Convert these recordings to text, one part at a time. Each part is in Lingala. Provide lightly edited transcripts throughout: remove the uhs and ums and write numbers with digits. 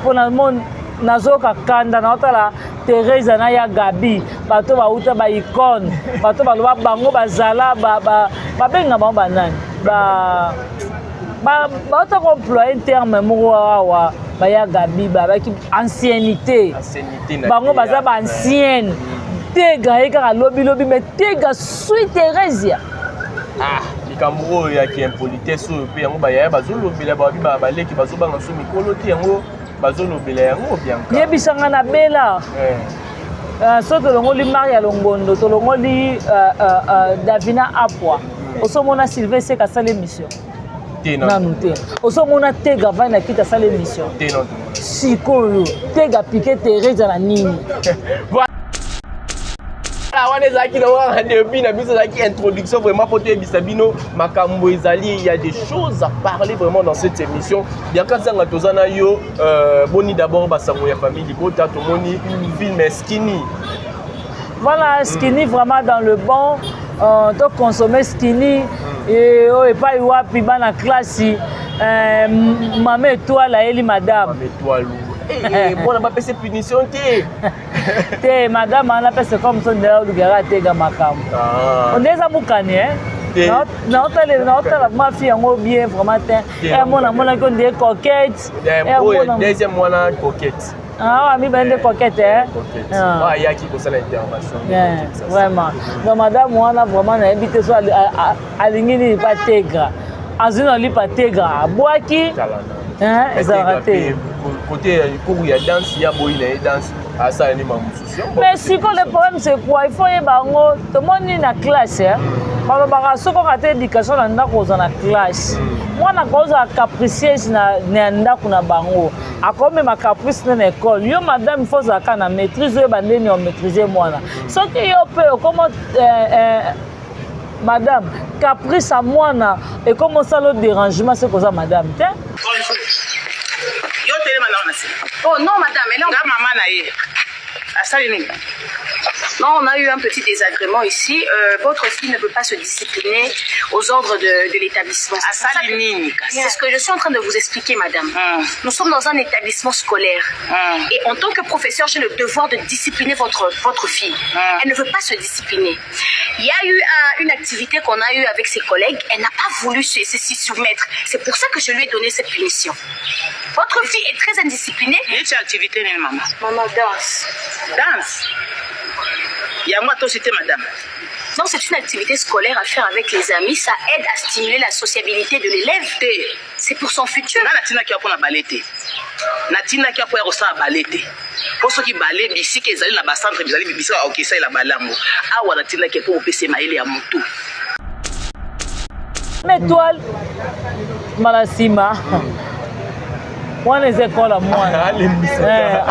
Mpona nazoyoka kanda, naotala Therese na ya Gabi, bato bauta ba icone, bato baloba bango bazala, babenga bango banani, bauta koemploye terme moko awa, baya Gabi babaki anciennité, bango baza ba ancienne. Tega ye kaka lobilobi, mais Tega sui Theresia. Ah, likambo oyo ya kiimpolitesse oyo mpe yango bayaya bazolobela, babi baleki bazobanga so mikolo te, yango bazolobela yango. Bianca. Yebisanga na bela. So tolongoli Maria Longondo, tolongoli Davina Apwa, osomona Sylvain Sek asala émission? Te. Nanu te. Osomona Tega vai na kiti asala émission? Te, non. Sikoyo Tega pike Teresa na nini? Wana ezalaki na wana début na biso, ezalaki introduction vraiment mpo toyebisa bino makambo ezali. Il y a des choses à parler vraiment dans cette émission. Bianca Zanga, toza na yo. Boni d'abord basango ya famille libota, tomoni film Skinny. Voilà, Skinny vraiment dans le bon. Toconsommer Skinny et oyo epai wapi bana klasi, mama Étoile ayeli madame. Mama Étoile mpona bapesa punition te. Te, madame wana apesa comme so ndela olukaka atega makambo onde eza mokani. Naotala mafi yango bien vraiment te, mona monaki onde coquette. Deuxième wana coquette. Ah, mibale nde coquette. Ayaki kosala intervention. Vraiment, donc madame wana vraiment nayebi te so alingi nini pa Tegra, azwi na lipa Tegra abwaki, ezalaka te. Côté cours ya danse ya boyi na ye, danse asala nini mosusu. Mais sikoyo le problème, c'est quoi? Il faut yeba yango, tomoni na classe balobaka soki oka te éducation na ndako, oza na classe, mwana kozala capricieuse na ndako na bango, akomema caprice nde na école. Yo madame, faut ozalaka na maîtrise, oyeba ndeni omaîtrise mwana. Soki yo mpe okoma madame, caprice ya mwana ekoma osala dérangement, soki oza madame te. Yo telema na wana. Oh non, madame, elle est en Nga mama na ye. Asali nini? Non, on a eu un petit désagrément ici. Votre fille ne peut pas se discipliner aux ordres de l'établissement. Asali nini kasi? C'est ce que je suis en train de vous expliquer, madame. Nous sommes dans un établissement scolaire. Et en tant que professeur, j'ai le devoir de discipliner votre fille. Elle ne veut pas se discipliner. Il y a eu une activité qu'on a eue avec ses collègues. Elle n'a pas voulu s'y soumettre. C'est pour ça que je lui ai donné cette punition. Votre fille est très indisciplinée. Neti activité nini, mama? Maman, danse. Danse yango atosi te, madame. Non, c'est une activité scolaire à faire avec les amis. Ça aide à stimuler la sociabilité de l'élève. Te. C'est pour son futur. Nga natindaki ya mpo na ballet te, natindaki ya mpo ya kosala ballet te, mpo soki ballet bisika ezali na bacentre, bizali bisika oke esalela ballet yango. Awa natindaki mpo opesa mayele ya motu. Étoile mbala nsima wana eza ekole ya mwana.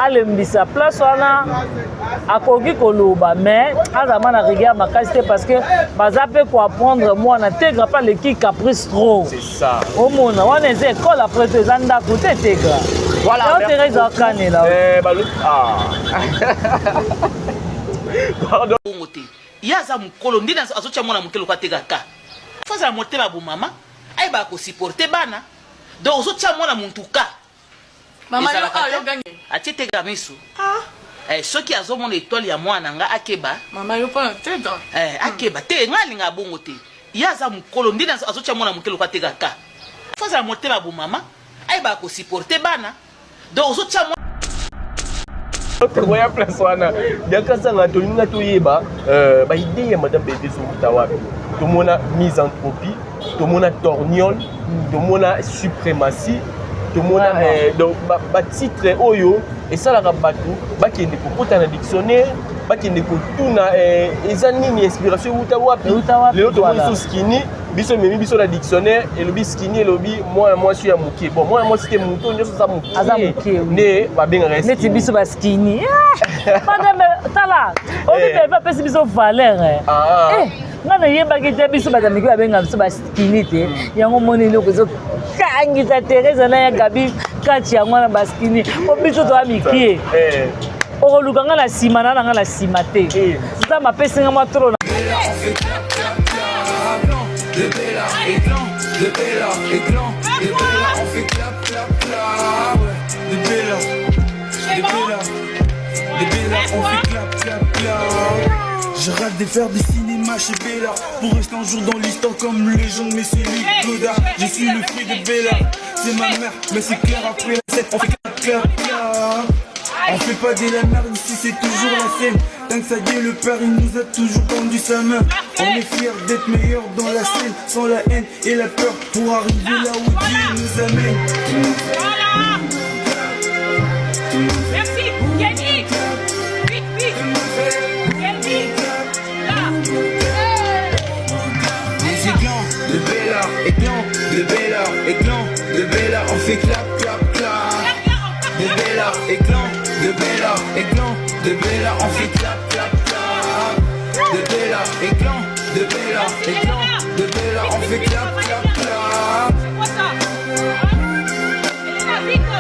Alembisa place wana, akoki koloba, mais azala na rigueur makasi te, parce que baza mpe koapprendre mwana. Tegra mpe aleki caprice trop. Omona wana eza ekole, après to eza ndako te. Tegra Tegra eza akanela. Pardon. Bongo te, ye aza mokolo, ndeni azotia mwana moke lokola atekaka. Faut azala motema bomama, ayebaka kosupporter bana. Donc ozotia mwana muntuka. Mama, yo Ezalaka ah, te. yo gangi. Atie Tega miso. Soki azomona étoile ya mwana nga, akeba. Mama, yo mpona Tegra. Akeba te, ngai alingaka bongo te. Ye aza mokolo, ndeni azotia mwana moke lokola atekaka. Faut azala motema bomama, ayebaka kosupporter bana. Donc ozotia mwana Tokoya place wana. Bianca Zanga, tolinga toyeba baidée ya madame Bebe ezowuta wapi. Tomona misanthropie, tomona torniole, tomona suprématie, tomona donc batitre oyo esalaka bato bakende kokota na dictionnaire, bakende kotuna eza nini, inspiration ewuta wapi. Euta wapi, Lelo tomoni voilà. so Skinny, biso ememi biso na dictionnaire, elobi Skinny elobi mwana mwasi ya moke. Bon, mwana mwasi te, moto nyonso aza moke. Aza moke, oui. Nde babengaka ye neti skinny. Biso baskini, madame, tala obi. Bebe apesi biso valeur. Nga nayebaki te, biso bato ya mike babenga biso baskini te. Yango moni eloko ezokangisa Therese na ya Gabi kati yango wana baskini, po biso toya mikie. Okoluka nga na nsima na nga na nsima te. Nzambe apesi nga mwa tolo. De Bella et gland, de Bella et gland, de Bella, on fait clap clap clap. clap. Je rêve de faire du cinéma chez Bella Pour rester un jour dans l'histoire comme légende Mais c'est lui Godard, je suis le fruit de Bella C'est ma mère, mais c'est clair après la scène On fait clap, clap, clap On fait pas de la merde ici, c'est toujours la scène Tant que ça y est, le père il nous a toujours tendu sa main On est fiers d'être meilleurs dans la scène Sans la haine et la peur Pour arriver là où Dieu nous amène Voilà. Merci. Kenny. Vite, vite. Kenny. Là. Les éclans de Bella, éclans de Bella, éclans de Bella, on fait clap, clap, clap. De Bella, éclans de Bella, éclans de Bella, on fait clap, clap, clap. De Bella, éclans de Bella, éclans de Bella, on fait clap, clap, clap. C'est quoi ça? Hein? Elena, vite.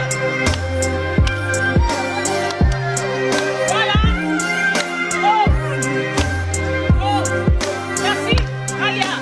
Voilà. Oh. Oh. Merci. Ralia.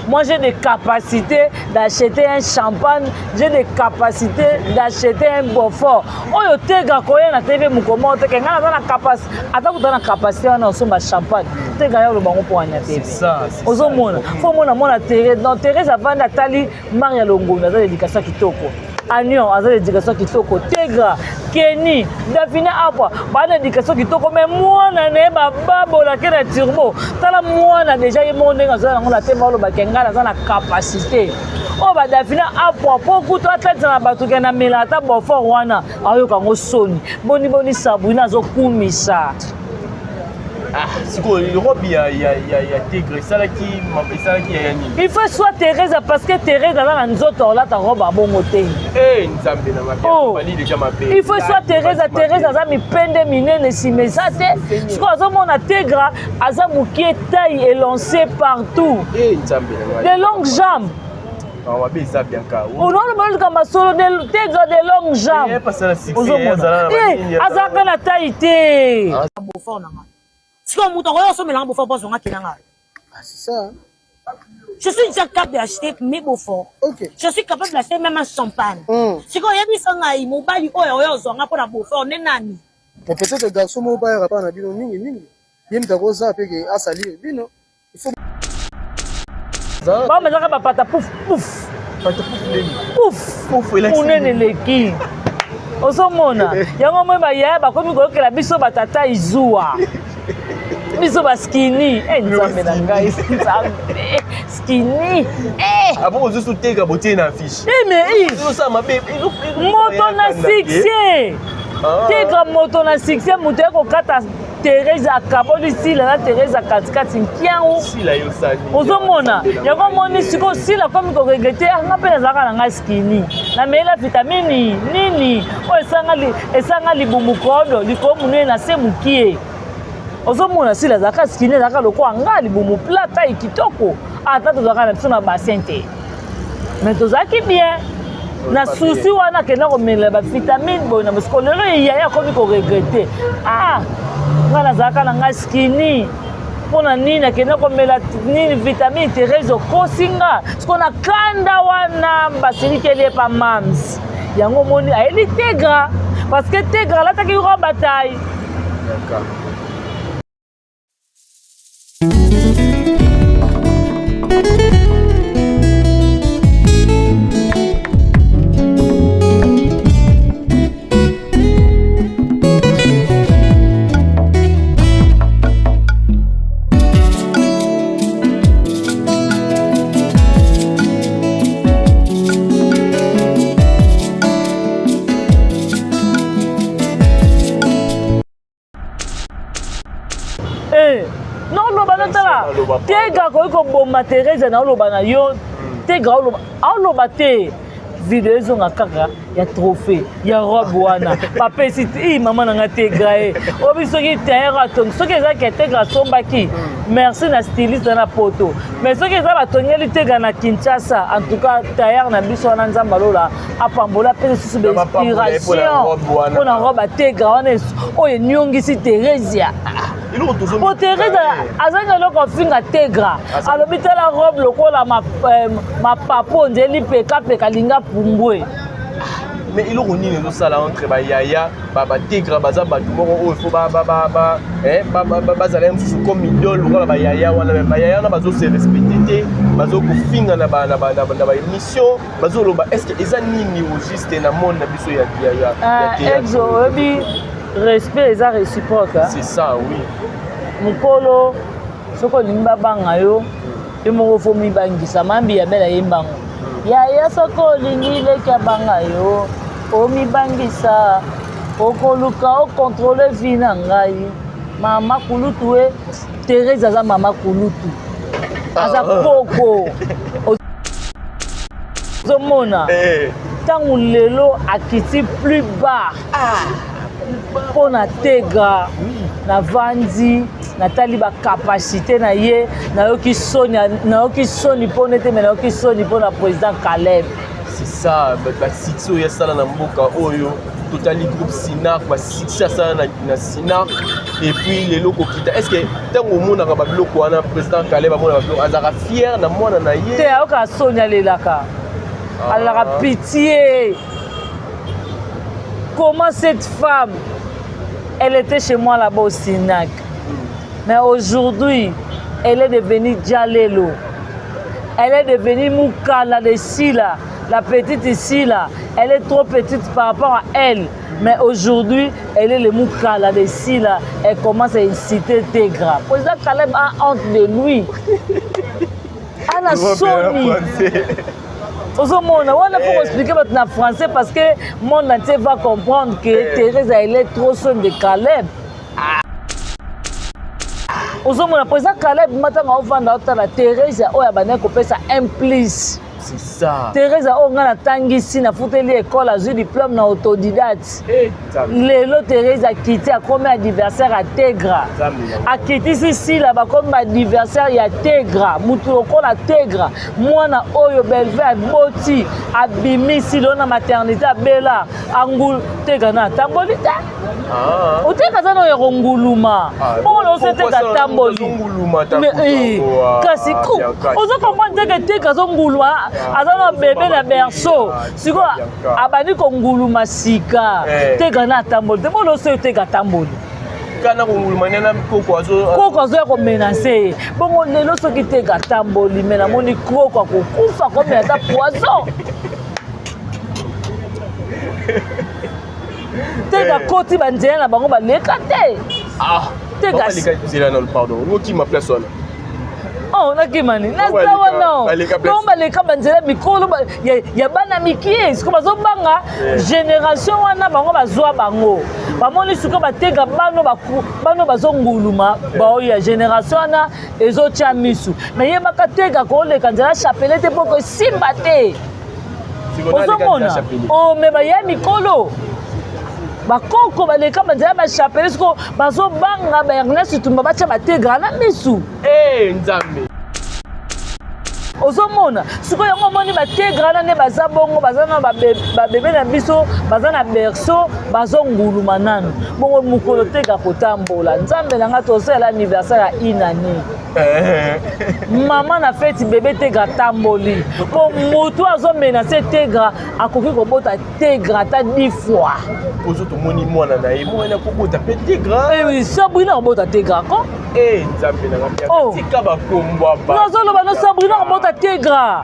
Moi, j'ai des capacités d'acheter un champagne, j'ai des capacités d'acheter un Beaufort. Oyo tega koya na TV mukoma oteke nga naza na capacité ata kuta na capacité wana osomba champagne. Tega ya oloba ngo mpo wana TV. ça, c'est ça. Ozomona, faut mona mona Thérèse. Non, Thérèse avandi atali Maria Longondo aza na éducation kitoko. Anion aza na éducation kitoko. Tegra, Kenny, Davina Apwa baa na éducation kitoko mais mwana na ye bababolake na turbo. Tala mwana déjà ye moko ndenge aza nango na tema olobake ngai naza na capacité. Oyo ba Davina Apwa mpo kutu atlatisa na bato ke na mela ata Beaufort wana ayoka yango soni. Boni boni Sabrina azokumisa. Ah, sikoyo robe ya tigre esalaki esalaki ya nini? Il faut soit Thérèse parce que Thérèse aza na nzoto olata robe abongo te. Eh, nzambe na mabe. Oh. Bali déjà mabe. Il faut soit Thérèse, Thérèse aza mipende minene nsima eza te. Sikoyo azomona Tegra aza mokie taille élancé partout. Eh, nzambe na ngai. De longues jambes. Ah, mabe eza Bianca. Olona likambo solo de Tegra de longues jambes. Eh, parce na succès, Ozomona. azala na Eh, banini, azalaka na taille te. Beaufort na nga sikoyo moto akoya osomelanga Beaufort mpo azonga akenda. Ah, c'est ça, hein. Je suis déjà capable d'acheter mes Beaufort. Je suis capable d'acheter même un champagne. Sikoyo oyebisa ngai mobali oyo oyo ozwanga mpo na Beaufort nde nani? Mais peut-être garçon moko bayaka mpa na bino mingi mingi, ye moto akoza mpe ke asalire bino. Il faut Bamezaka bapata pouf pouf. Pata pouf ndeni. Pouf. Pouf elakisi monene eleki. Ozomona yango moi bayaya bakomi koyokela biso batata izuwa biso baskini. E nzambe na ngai, nzambe, skini. Avant ozoso teka botie na affiche. Eh, mais Ezosala mabe. Moto na succès. Tegra moto na succès, moto ya kokata Therese akaboli sila na Therese katikati nkiangu. Sila yo sali. Ozomona yango omoni sikoyo sila komi koregretter. Ah, nga mpe nazalaka na ngai skini, nameyela vitamine nini oyo esanga libumu kodo likolo monene na se mokie. Ozomona sila azalaka skini, azalaka lokola nga, libumu plat, taille kitoko. Ata tozalaka na biso na bassin te, mais tozalaki bien na susi wana. Akenda komela bavitamine boye na bosiko. Lelo eyaya akomi koregretter: ah, nga nazalaka na ngai skini, mpo na nini akenda komela nini vitamine? Therese okosi nga. Siko na kanda wana basilikeli ye pa mams yango omoni ayeli Tegra parce que Tegra alataki robe ya taille. D'accord. Eh, naoloba notala Tegra akoki koboma Therese. Naoloba na yo Tegra aoloba te. Video ezonga kaka ya trophée ya robe wana bapesi i mama na nga Tegra ye obi soki tailleur atongi soki ezaki ya Tegra asombaki merci na styliste na poto, mais soki eza batongeli Tegra na Kinshasa, en tout cas tailleur na biso wana, Nzambe alola apambola mpe lisusu bainspiration mpona robe ya Tegra wana oyo enyongisi Theresia. Po Therese azangi eloko afinga Tegra, alobi tala robe lokola mapapo nzeli pekapeka linga pumbwe. Mais eloko nini ezosala entre bayaya, bategra baza bato moko oyo fo bazala ye mosusu comme idole lokola bayaya wana, mais bayaya wana bazose respecte te, bazokofinga na baémission, bazoloba. Est ce que eza nini au juste na monde na biso ya théâtre? Exo, oyebi, respect eza réciproque. C'est ça, oui. Mokolo soki olingi babanga yo, yo moko fo mibangisa. Mambi ya bele ayembango: yaya, soki olingi leki abanga yo, omibangisa. Okoluka ocontrôle vie na ngai. Mama kulutu e Therese aza mama kulutu, aza koko. Ozomona, ntango lelo akiti plus bas mpo na Tegra, navandi, natali bacapacité na ye, nayoki soni, nayoki soni mpo nete me nayoki soni mpo na président Caleb. C'est ça, basuccès oyo asala na mboka oyo, totali groupe Sinac, basuccès asala na Sinac, et puis lelo kokita. Est ce que ntango omonaka babiloko wana, président Caleb amonaka babiloko, azalaka fier na mwana na ye? Te, ayokaka soni, alelaka, alelaka. Pitié, comment cette femme, elle était chez moi là-bas au Sinac, mais aujourd'hui elle est devenue Djalelo, elle est devenue Moukala de Sila, la petite Sila. Elle est trop petite par rapport à elle, mais aujourd'hui elle est le Moukala de Sila. Elle commence à inciter Tegra. Président Caleb a honte de lui, ana soni. Ozomona wana, faut expliquer bato na français parce que monde entier va comprendre que Thérèse, elle est trop soni de Caleb. Ozomona, président Caleb matanga ovanda, otala Thérèse oyo abandaki kopesa un plus. C'est ça. Thérèse oyo ngai natangisi, nafuteli école, azwi diplôme na autodidacte. Lelo Thérèse akiti, akomi adversaire ya Tegra, akitisi Sila, bakomi baadversaire ya Tegra. Mutu lokola Tegra, mwana oyo Belve aboti, abimisi lelo na maternité, abela angulu, Tegra na atamboli te. Oteka aza na oyo ya konguluma bongo loso, Teka atamboli kasi ozo comprendre teke Teka azonguluma, aza na bebe na berceau, sikoyo abandi konguluma sika. Teka na atamboli te, boloso oyo Teka atamboli. Kana konguluma nena koko azo Koko azoya komenacer ye bongo. Lelo soki Teka atamboli, me namoni koko akokufa, komela ata poison. Teka koti banzela na bango baleka te. Teka nzela na, pardon, okima place wana. Oh, nakimani naza wana. Bango baleka banzela mikolo ya bana mikie, siko bazobanga génération wana. Bango bazwa bango, bamoni sikoyo bateka bano, bano bazonguluma, baoyo ya génération wana ezotya misu. Me yebaka, Teka koleka nzela chapelet te, mpo esimba te. Ozomona, oh, me baya mikolo, bakoko baleka banzela bachapelet, siko bazobanga ba Ernest Tumba batya bategra na misu. Nzambe. Ozomona sikoyo, yango omoni bategra wana nde baza bongo, baza na babebe na biso, baza na berceau, bazonguluma nanu bongo. Mokolo Teka kotambola, Nzambe na nga, tosalela anniversaire ya inani, mama na feti, bebe Tegra atamboli, mpo motu azomenacer Tegra akoki kobota Tegra ata 10 fois. Ozo tomoni mwana na ye, mwana akobota mpe Tegra. Sabrina akobota Tegra ko. Nzambe na nga, tika bakombwa. Nazoloba no, Sabrina akobota Tegra.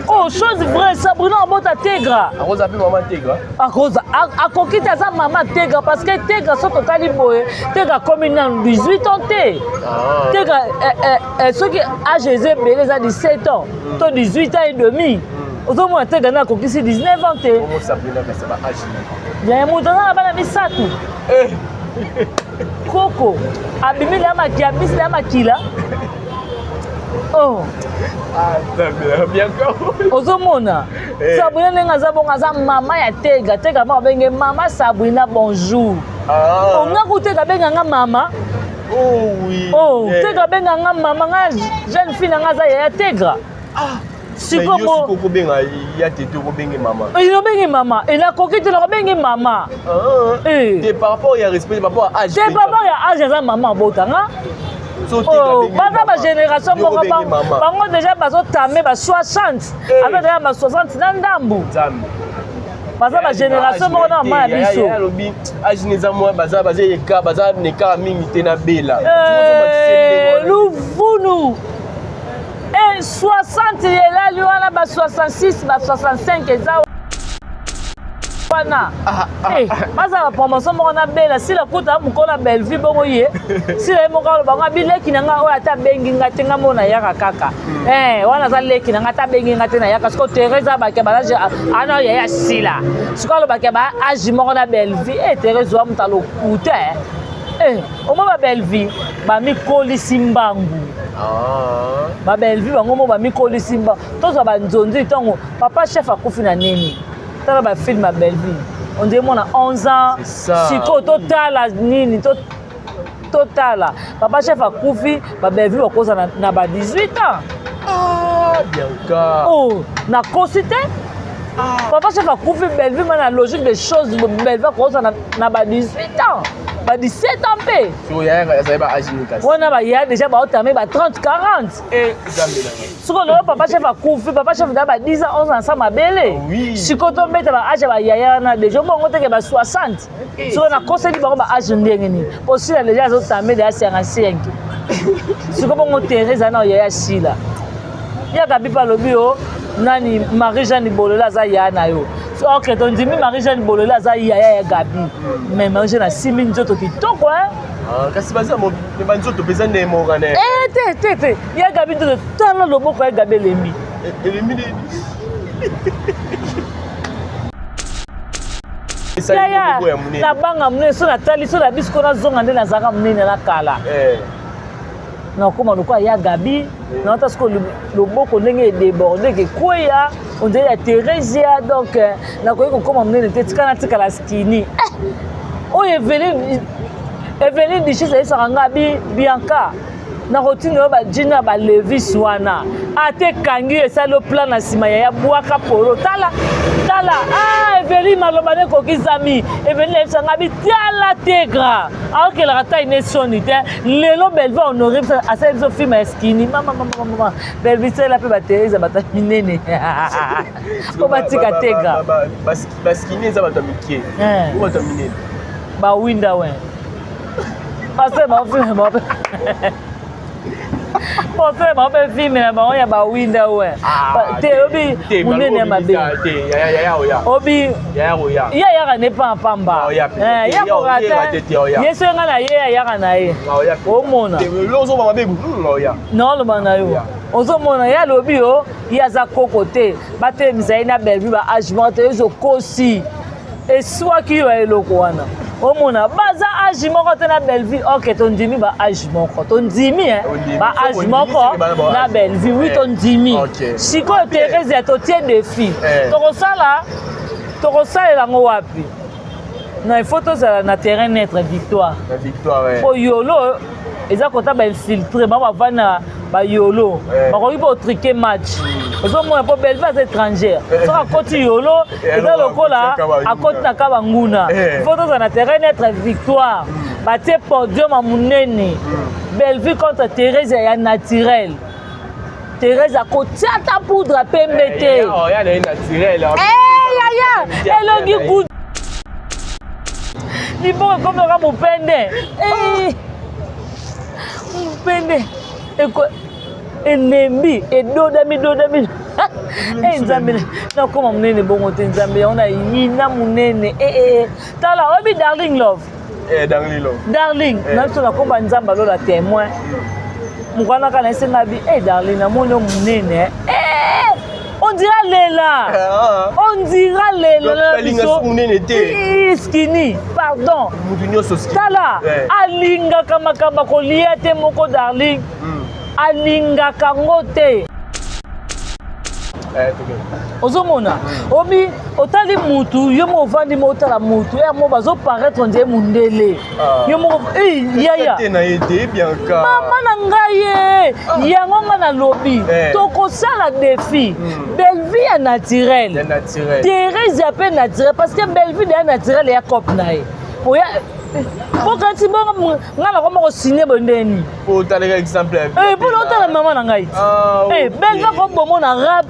Oh, chose vraie, Sabrina abota Tegra. Akoza mpe mama Tegra. Akoza, akoki te, aza mama Tegra parce que Tegra, so totali boye, Tegra akomi nanu 18 ans te. Tegra soki age eza ebele, eza 17 ans to 18 ans et demi. Ozomona, Tegra nde akokisi 19 ans te. Ya moto aza na bana misato, koko abimi na maki, abisi na makila. Oh, ozomona Sabrina ndenge aza bongo, aza mama ya Tega. Tega ma babenge mama Sabrina, bonjour. Ongaku Tega abenganga mama. Oh, Tega abenganga mama. Nga jeune fille na nga aza yaya Tegra. Sikoyo okobenga ya tete, okobenge mama. Obenge mama, enakoki te, nakobenge mama. Te, par rapport ya respect, par rapport à âge. Te, par rapport ya âge, aza mama abotanga. Baza bagénération moko, bango déjà bazotame ba 60, aza déjà ba 60 na ndambu. Baza ba génération moko na mama ya biso. Alobi age neza mwa baza baza eka baza na écart mingi te na Bela. Eh, luvunu e 60 elali wana ba 66 ba 65 eza wana. Ah, ah, Eh, bazala promotion moko na Bela. Sila kuta mokolo na Bellevue bongo ye Sila ye moko aloba ngo bileki na nga oyo ata abengi nga te, nga mo nayaka kaka. Eh, wana aza leki na nga, ata abengi nga te nayaka. Sikoyo Therese abaki baage ana oyo yaya Sila, sikoyo alobaki ba age moko na Bellevue. Eh, Therese wa moto alokuta. Eh, omoi ba Bellevue bamikolisi mbangu. Ah. Ba Bellevue bango mo bamikolisi mbangu. Tozwa banzonzi ntango papa chef akufi na nini, tala bafilm ya Bellevue, on dirait mwana 11 ans. C'est ça. Sikoyo totala nini, totala papa chef akufi, babellevue bakoza na ba 18 ans. Ah, Bianca. Oh, nakosi te. Papa chef akufi, Bellevue ma na logique des choses, Bellevue akoza na ba 18 ans, ba 17 ans mpe. So yaya azali ba age nini kasi? Wana baya déjà baotame ba 30 40. Eh, Nzambe na ngai. Sikoyo lelo papa chef akufi, papa chef da ba 10 ans, 11 ans sa mabele. Sikoyo tobeta ba age ya bayaya wana déjà bongo teke ba 60. Sikoyo nakoseli bango ba age ndenge nini? Po Sila déjà azotame deja 55. Sikoyo bongo Therese ana yaya Sila yaka bipa alobi o nani Marie Jeanne Bolole aza yaya na yo. Ok, tondimi Marie Jeanne Bolole aza yaya ya Gabi, mais Marie Jeanne asimbi nzoto kitoko, hein. Ah, kasi baza banzoto mpenza nde moko na Eh, te te te, ya Gabi nzoto, tala loboko ya Gabi elembi. Elembi nini? Yaya nabanga monene, so natali so na biso ko nazonga nde nazalaka monene na kala. Eh. Nakóma lokola ya Gabi, naota sikoyo loboko ndenge edéborde ekweya ondire ya Theresia. Donc eh, nakoki kokóma monene te, tika natikala skinny. Eh, oyo Eveline, Eveline Duchesse ayebisaka nga bi Bianca, nakotinda yo bajina ya balevis wana, ata ekangi yo esali yo plan na nsima yaya bwaka polo. Tala tala, ah, Eveline maloba ne ekokisami. Eveline ayebisaka nga bi tala Tegra aokelaka tai ne soni te. Lelo Belvi honore biso, asali biso film ya skinny. Mama mama mama, Belvi salela mpe bateresa bato ya minene mpo batika Tegra. Baskini eza bato ya mike Eh. o bato ya minene? Bawinda we pasteur baofilme bango pasteur bango mpe filme na bango ya bawinda we. Ah, te obi te, monene ya mabe. Te, yaya oya. Obi yaya oya. Ye ayaka ne pamba. Oya pe. Eh, ye Te, akoka oya te, te, oya. te ye soki nga na ye ayaka na ye. Oya pe. Omona. Te, lo ozoba mabe oya. Naoloba na yo. Oya. Ozomona ye alobi yo ye aza koko te, batelemisa ye na Bellevue ba age moko te. Ezokosi eswaki yo ya eloko wana. Omona baza age moko te na Bellevue. Ok, tondimi ba age moko, tondimi eh, Ondimi. ba So age ondimi, moko seke bana ba na age Bellevue, oui. Eh. Tondimi. Sikoyo Therese ya totie défi. Tokosala, tokosalela yango wapi? Non, il faut tozala na terrain neutre, Victoire. Na Victoire, eh. Po yolo eza kota bainfiltré bango bavandi na bayolo. Bakoki mpo otrike match. Ozomona mpo Bellevue aza étrangère, soki akoti yolo Eh, eza alors, lokola akoti na ka akoti na ka banguna. Faut tozala na terrain neutre, Victoire. Batie podium ya monene, Bellevue contre Therese ya naturel. Therese akotia ata poudre ya pembe te. Yaya oya na ye naturel. Eh, yaya elongi gu liboko ekomi oka mopende. Eh, mopende elembi edodami dodami. Eh, Nzambe, nakoma monene bongo te. Nzambe, yango na yina monene. Eh, eh, eh. Tala oyebi Darling Love. Eh, Darling Love. Darling na biso nakomba Nzambe alola témoin mokwana kaka nayesenga bi e Darling, namoni yo monene. Eh, on dira lela. Ah. On dira lela na Balinga biso. monene te. Ih, skinny pardon. Mutu nyonso skinny. Tala, alingaka makambo ya kolia te moko Darling. Alingaka ngo te. Eh, toke. Ozomona obi otali mutu yo mo ovandi mo otala mutu ya mo bazoparaître ondie mundele. Ah. Yo moko eh, yaya. Te na ye te, Bianca. Mama na ngai ye yango nga nalobi tokosala défi, Bellevue ya naturel, Ya naturel. Therese ya mpe naturel, parce que Bellevue deya naturel ya cope na ye oya bokanisi bongo nga nakoma kosigne boye ndeni. Po otalaka exemple ya mpo na otala mama na ngai. Ah, Eh, ok. Bellevue akobongo na rap.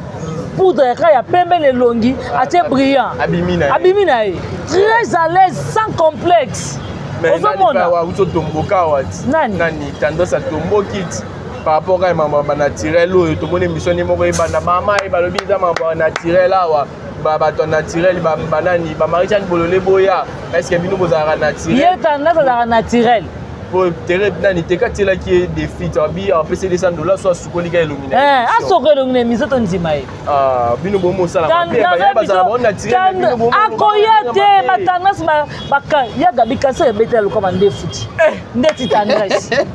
poudre kaka ya pembe na elongi, atie brillant, Abimi na ye. Abimi na ye très à l'aise, sans complexe. Ozomona. Ozotomboka awa ti. Nani? Nani? Tendance atomboki ti par rapport a mambo ya banaturel oyo tomoni émission nde moko ebanda. Mama ye balobi eza mambo ya naturel awa. Bato ya naturel, banani? Bamarie-Jeanne Bolole boya, est ce que bino bozalaka naturel? Ye tendance azalaka naturel. Po tere nani teka atielaki ye défi, abi apesi 200 $, so asukoli ka elongi na Eh, émission. Asoka elongi na émission, tondima ye. Ah, bino bomosala mabe, baya bazala bao naturel, mais bino Akoya te. Batendance ya Gabi, cancer ebetela lokwa mandefu ti ndeti tendresse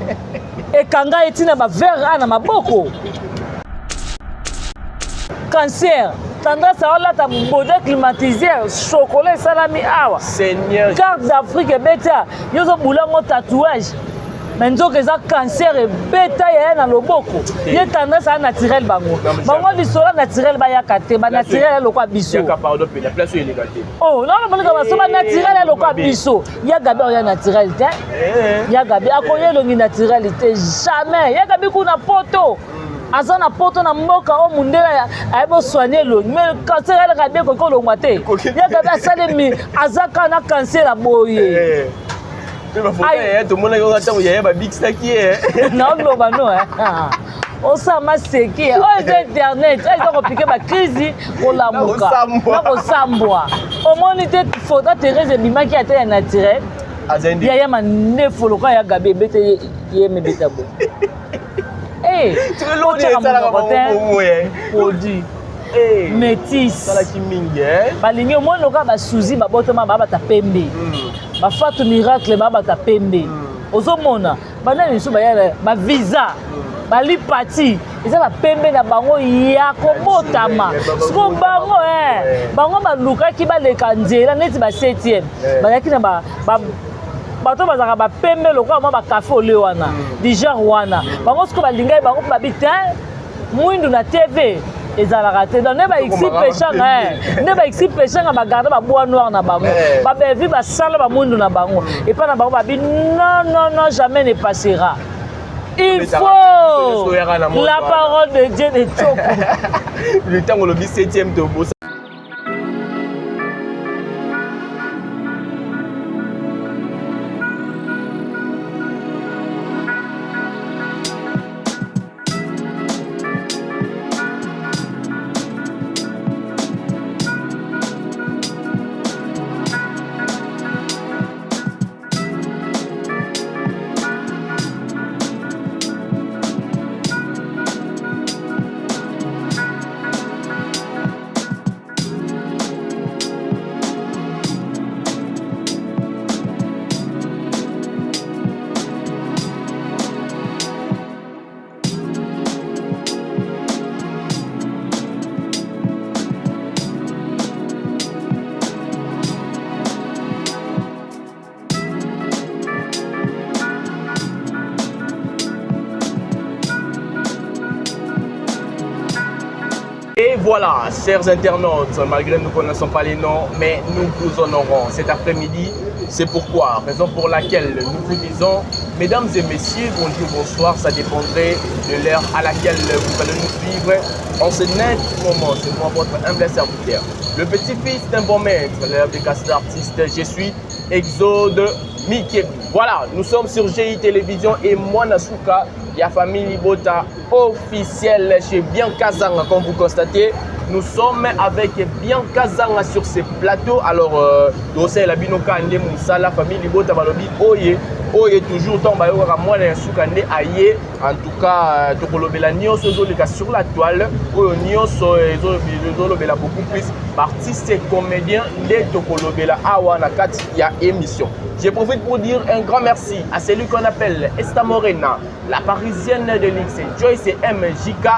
ekanga ye ntina bavere a na maboko, cancer. Tendresse aolata bode climatiseur, chocolat esalami awa. Seigneur. Carte d'Afrique ebeti a yo ozobula yango tatouage, mais nzoka eza cancer ebeta yaya na loboko. Ye tendresse aya naturel, bango Non, mais bango lisolo naturel bayaka te, banaturel ya lokwa biso. Yaka, pardon, mpe na place oyo eleka te. Oh, naolobolika baso banaturel ya lokwa Mabe. biso. Ya Gabi oya naturel te. Ya Gabi akoya elongi naturel te, jamais. Ya Gabi kuna poto, aza na poto, na mboka oyo mundele ayebi osoigne elongi, mais cancer alaka bien, ekoki kolongwa te. Ya Gabi asalemi aza kaka na cancer ya boye. Eh. Mpe bafoto Ai. yaya tomonaki kaka ntango yaya babikisaki ye. Naoloba no osala maseki oyo eza internet, oyo eza kopike bakrisi, kolamuka Na kosambwa. na kosambwa. Omoni te foto Therese ebimaki ata ya naturel? Azali nde Yaya mandefu lokola ya Gabi ebete ye mebeta boye. Eloko nini esalaka bango bongo, eh? Produit Eh, métis. Esalaki mingi, eh? Balingi omoni lokola basuzi babotama babata pembe, bafatu miracle babata pembe. Ozomona banani misusu baya bavisa balipati eza bapembe na bango ya kobotama. Siko bango bango balukaki baleka nzela neti ba 7e bazalaki na bato bazalaka bapembe lokola mwa bacafé au lait wana, du genre wana. Bango siko balingaki bango mpe babi te mwindu na TV ezalaka te. Donc nde baixi peshanga, nde baixi peshanga bagarde babois noir na bango, babevi basala bamwindu na bango epai na bango. Babi non, non, non, jamais ne passera. Il faut la parole de Dieu de Tchoko. Ntango olobi 7e tobosa. Et voilà, chers internautes, malgré nous ne connaissons pas les noms, mais nous vous honorons cet après-midi. C'est pourquoi, raison pour laquelle nous vous disons, mesdames et messieurs, bonjour, bonsoir, ça dépendrait de l'heure à laquelle vous allez nous suivre. En ce net moment, c'est moi, votre humble serviteur, le petit-fils d'un bon maître, l'élève des casses d'artiste, je suis Exode Mickey. Voilà, nous sommes sur GI Télévision et moi, Nasuka, ya famille Libota officielle chez Bianca Zanga. Comme vous constatez, nous sommes avec Bianca Zanga sur ce plateau. Alors, la binoka nde musala famille Libota balobi oye oye toujours tant bayokaka mwana ya suka nde aye. En tout cas, tokolobela nyonso ezoleka sur la toile, oyo nyonso ezolobela beaucoup plus artiste et comédien nde tokolobela awa na kati ya émission. Je profite pour dire un grand merci à celui qu'on appelle Esta Morena, la parisienne de l'X, Joyce MJK,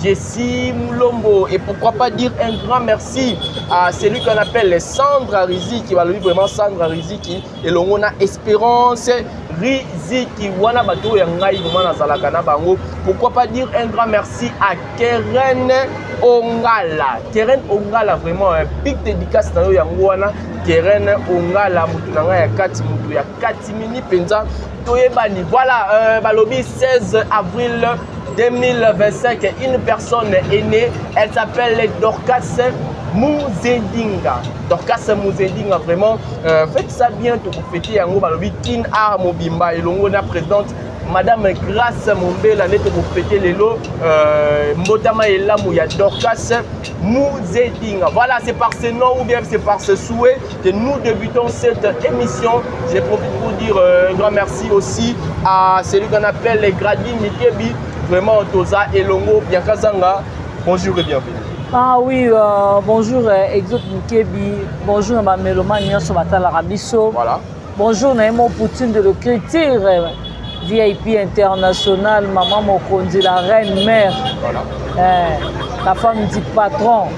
Jessie Moulombo. Et pourquoi pas dire un grand merci à celui qu'on appelle Sandra Riziki, balobi vraiment Sandra Riziki, et l'on a Espérance Riziki, wana bato ya ngai vraiment nazalaka na bango. Pourquoi pas dire un grand merci à Keren Ongala. Keren Ongala, vraiment un big dédicace na yo yango wana. Keren Ongala, mutu na ngai ya kati, mutu ya kati mini penza toyebani. Voilà, balobi 16 avril. 2025, une personne est née, elle s'appelle Dorcas Muzedinga. Dorcas Muzedinga, vraiment, faites ça bien, pour fêter yango balobi Kin Art Mobimba elongo na présidente Madame Grace Mombela nde tokofete lelo mbotama elamu ya Dorcas Muzedinga. Voilà, c'est par ce nom ou bien c'est par ce souhait que nous débutons cette émission. Je profite pour dire un grand merci aussi à celui qu'on appelle les Grady Mikebi, vraiment Toza Elongo, Bianca Zanga. Bonjour et bienvenue. Ah oui, bonjour Exode Mikebi, bonjour na bamélomane nyonso batalaka biso. Voilà. Bonjour na Emo Poutine de l'écriture, VIP international, Maman Mokonzi, la reine mère. Voilà. La femme du patron.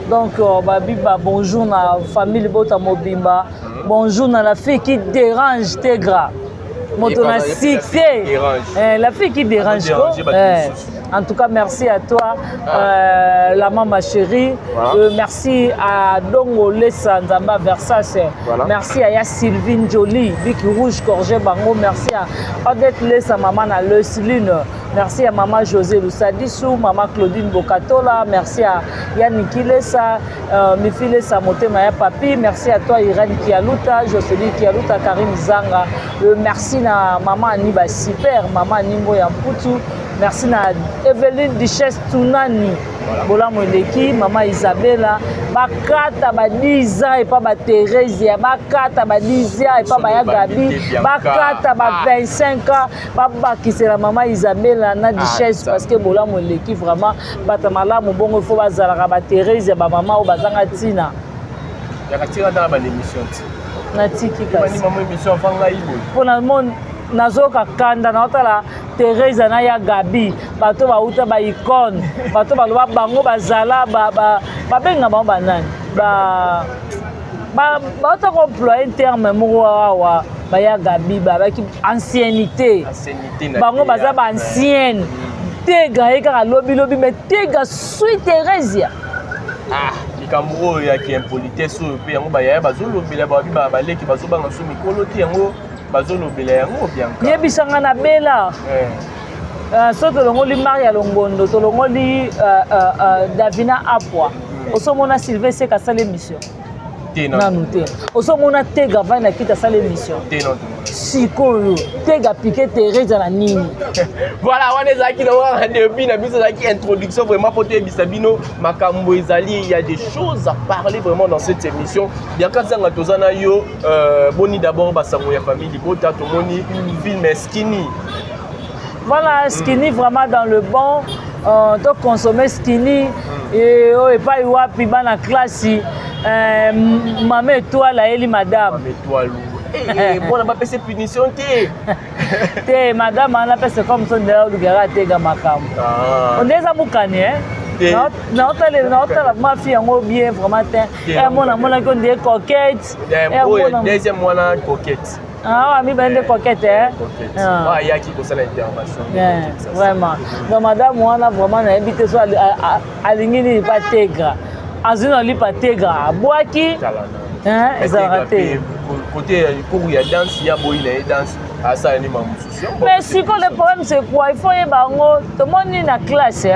Donc, babiba, bonjour na famille Bota Mobimba. Bonjour na la fille qui dérange Tegra. Moto na succès. La fille qui dérange quoi. En tout cas, merci à toi, la maman chérie. Voilà. Merci à Dongo Lessa Nzamba Versace. Voilà. Merci à Ya Sylvine Jolie, Bic Rouge Corgé Bango. Merci à Odette Lessa, maman à Lesline. Merci à maman José Lusadisu, maman Claudine Bokatola. Merci à Yannick Lessa, Mifi Lessa Motema ya Papi. Merci à toi Irène Kialuta, Jocelyne Kialuta, Karim Zanga. Merci à maman Aniba Super, maman Nimbo Yamputu. Merci na Evelyne Duchesse Tunani. Voilà. Bolamu eleki, maman Isabella, bakata ba 10 ans et pas ba Thérésia, bakata ba 10 ans et pas ba ya Gabi, bakata ba 25 ans, babakisela maman Isabella na Duchesse parce que bolamu eleki vraiment bata malamu bongo il faut bazalaka ba Thérésia ba mama oyo bazanga ntina. Yaka tika tala ba émission ti. Natiki kasi. Mama émission avant ngai boye. Pona mon nazoka kanda naotala Theresa na ya Gabi, bato bauta ba icône, bato baloba bango bazala babenga bango banani ba bauta koemploye terme moko awa baya Gabi babaki anciennité, bango baza ba ancienne. Tega ye kaka lobi lobi, mais Tega sui Theresia. Ah, likambo oyo ya ki impolitesse oyo mpe yango bayaya bazolobela babi baleki bazobanga so mikolo te, yango bazolobela yango Bianca. Yebisanga na Bela. So tolongoli Maria Longondo, tolongoli Davina Apwa, osomona Sylvain Seka asala émission nanu te, osomona Tega vai na kita asala émission sikoyo Tega piqué Theresa na nini. Voilà, wana ezalaki na wana début na biso, ezalaki introduction vraiment po toyebisa bino makambo ezali. Il y a des choses à parler vraiment dans cette émission. Bianca Zanga, toza na yo. Boni d'abord basango ya famille libota, tomoni film Skinny. Voilà, Skinny vraiment dans le bon. To consommer Skinny et oyo epai wapi bana classe, mama Étoile ayeli madame. Mama Étoile mpona bapesa punition te. Te, madame wana pese comme so ndela olukaka atega makambo onde eza mokani. Naotala mafi yango bien vraiment te, mona monaki onde coquette. Deuxième wana coquette. Ah, mibale nde coquette. Ayaki kosala intervention. Vraiment, donc madame wana vraiment nayebi te so alingi nini pa Tegra, azwi na lipa Tegra abwaki, ezalaka te. Côté cours ya danse ya boyi na ye, danse asala nini mosusu. Mais sikoyo le problème, c'est quoi? Il faut yeba yango, tomoni na classe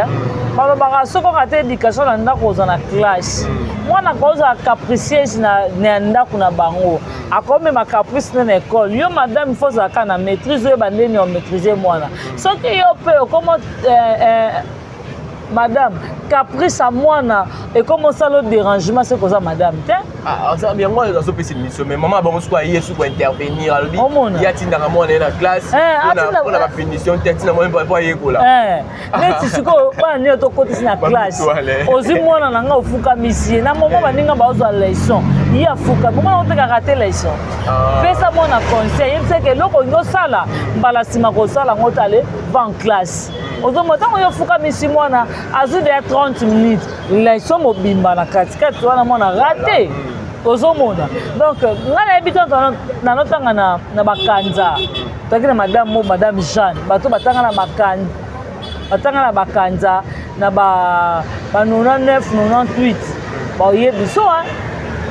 balobaka soki oka te éducation na ndako, oza na classe, mwana kozala capricieuse na ndako na bango, akomema caprice nde na école. Yo madame, il faut ozalaka na maîtrise, oyeba ndeni omaîtrise mwana. Soki yo mpe okoma madame, caprice ya mwana ekoma osala dérangement, soki oza madame te. Yango azopesa émission, mais mama bango soki aye soki intervenir, alobi ye atindaka mwana ye na classe mpona bapunition te, atinda mwana mpo ayekola. Neti sikoyo bana nini tokotisi na classe, ozwi mwana na nga, ofukamisi ye na momo, baninga bazwa leçon, ye afukami, mwana otekaka te leçon. Pesa mwana conseil, yebisaka eloko olingi osala mbala nsima kosala yango te, ale va en classe. Ozomona ntango yo ofukamisi mwana, azwi deya 30 minutes leçon mobimba na katikati wana, mwana rate. Ozomona, donc ngai nayebi te, nanotanga na bakanza, toyaki na madame mo, madame Jeanne. Bato batanga na bakanza, batanga na bakanza na ba 99 98, baoyebi so.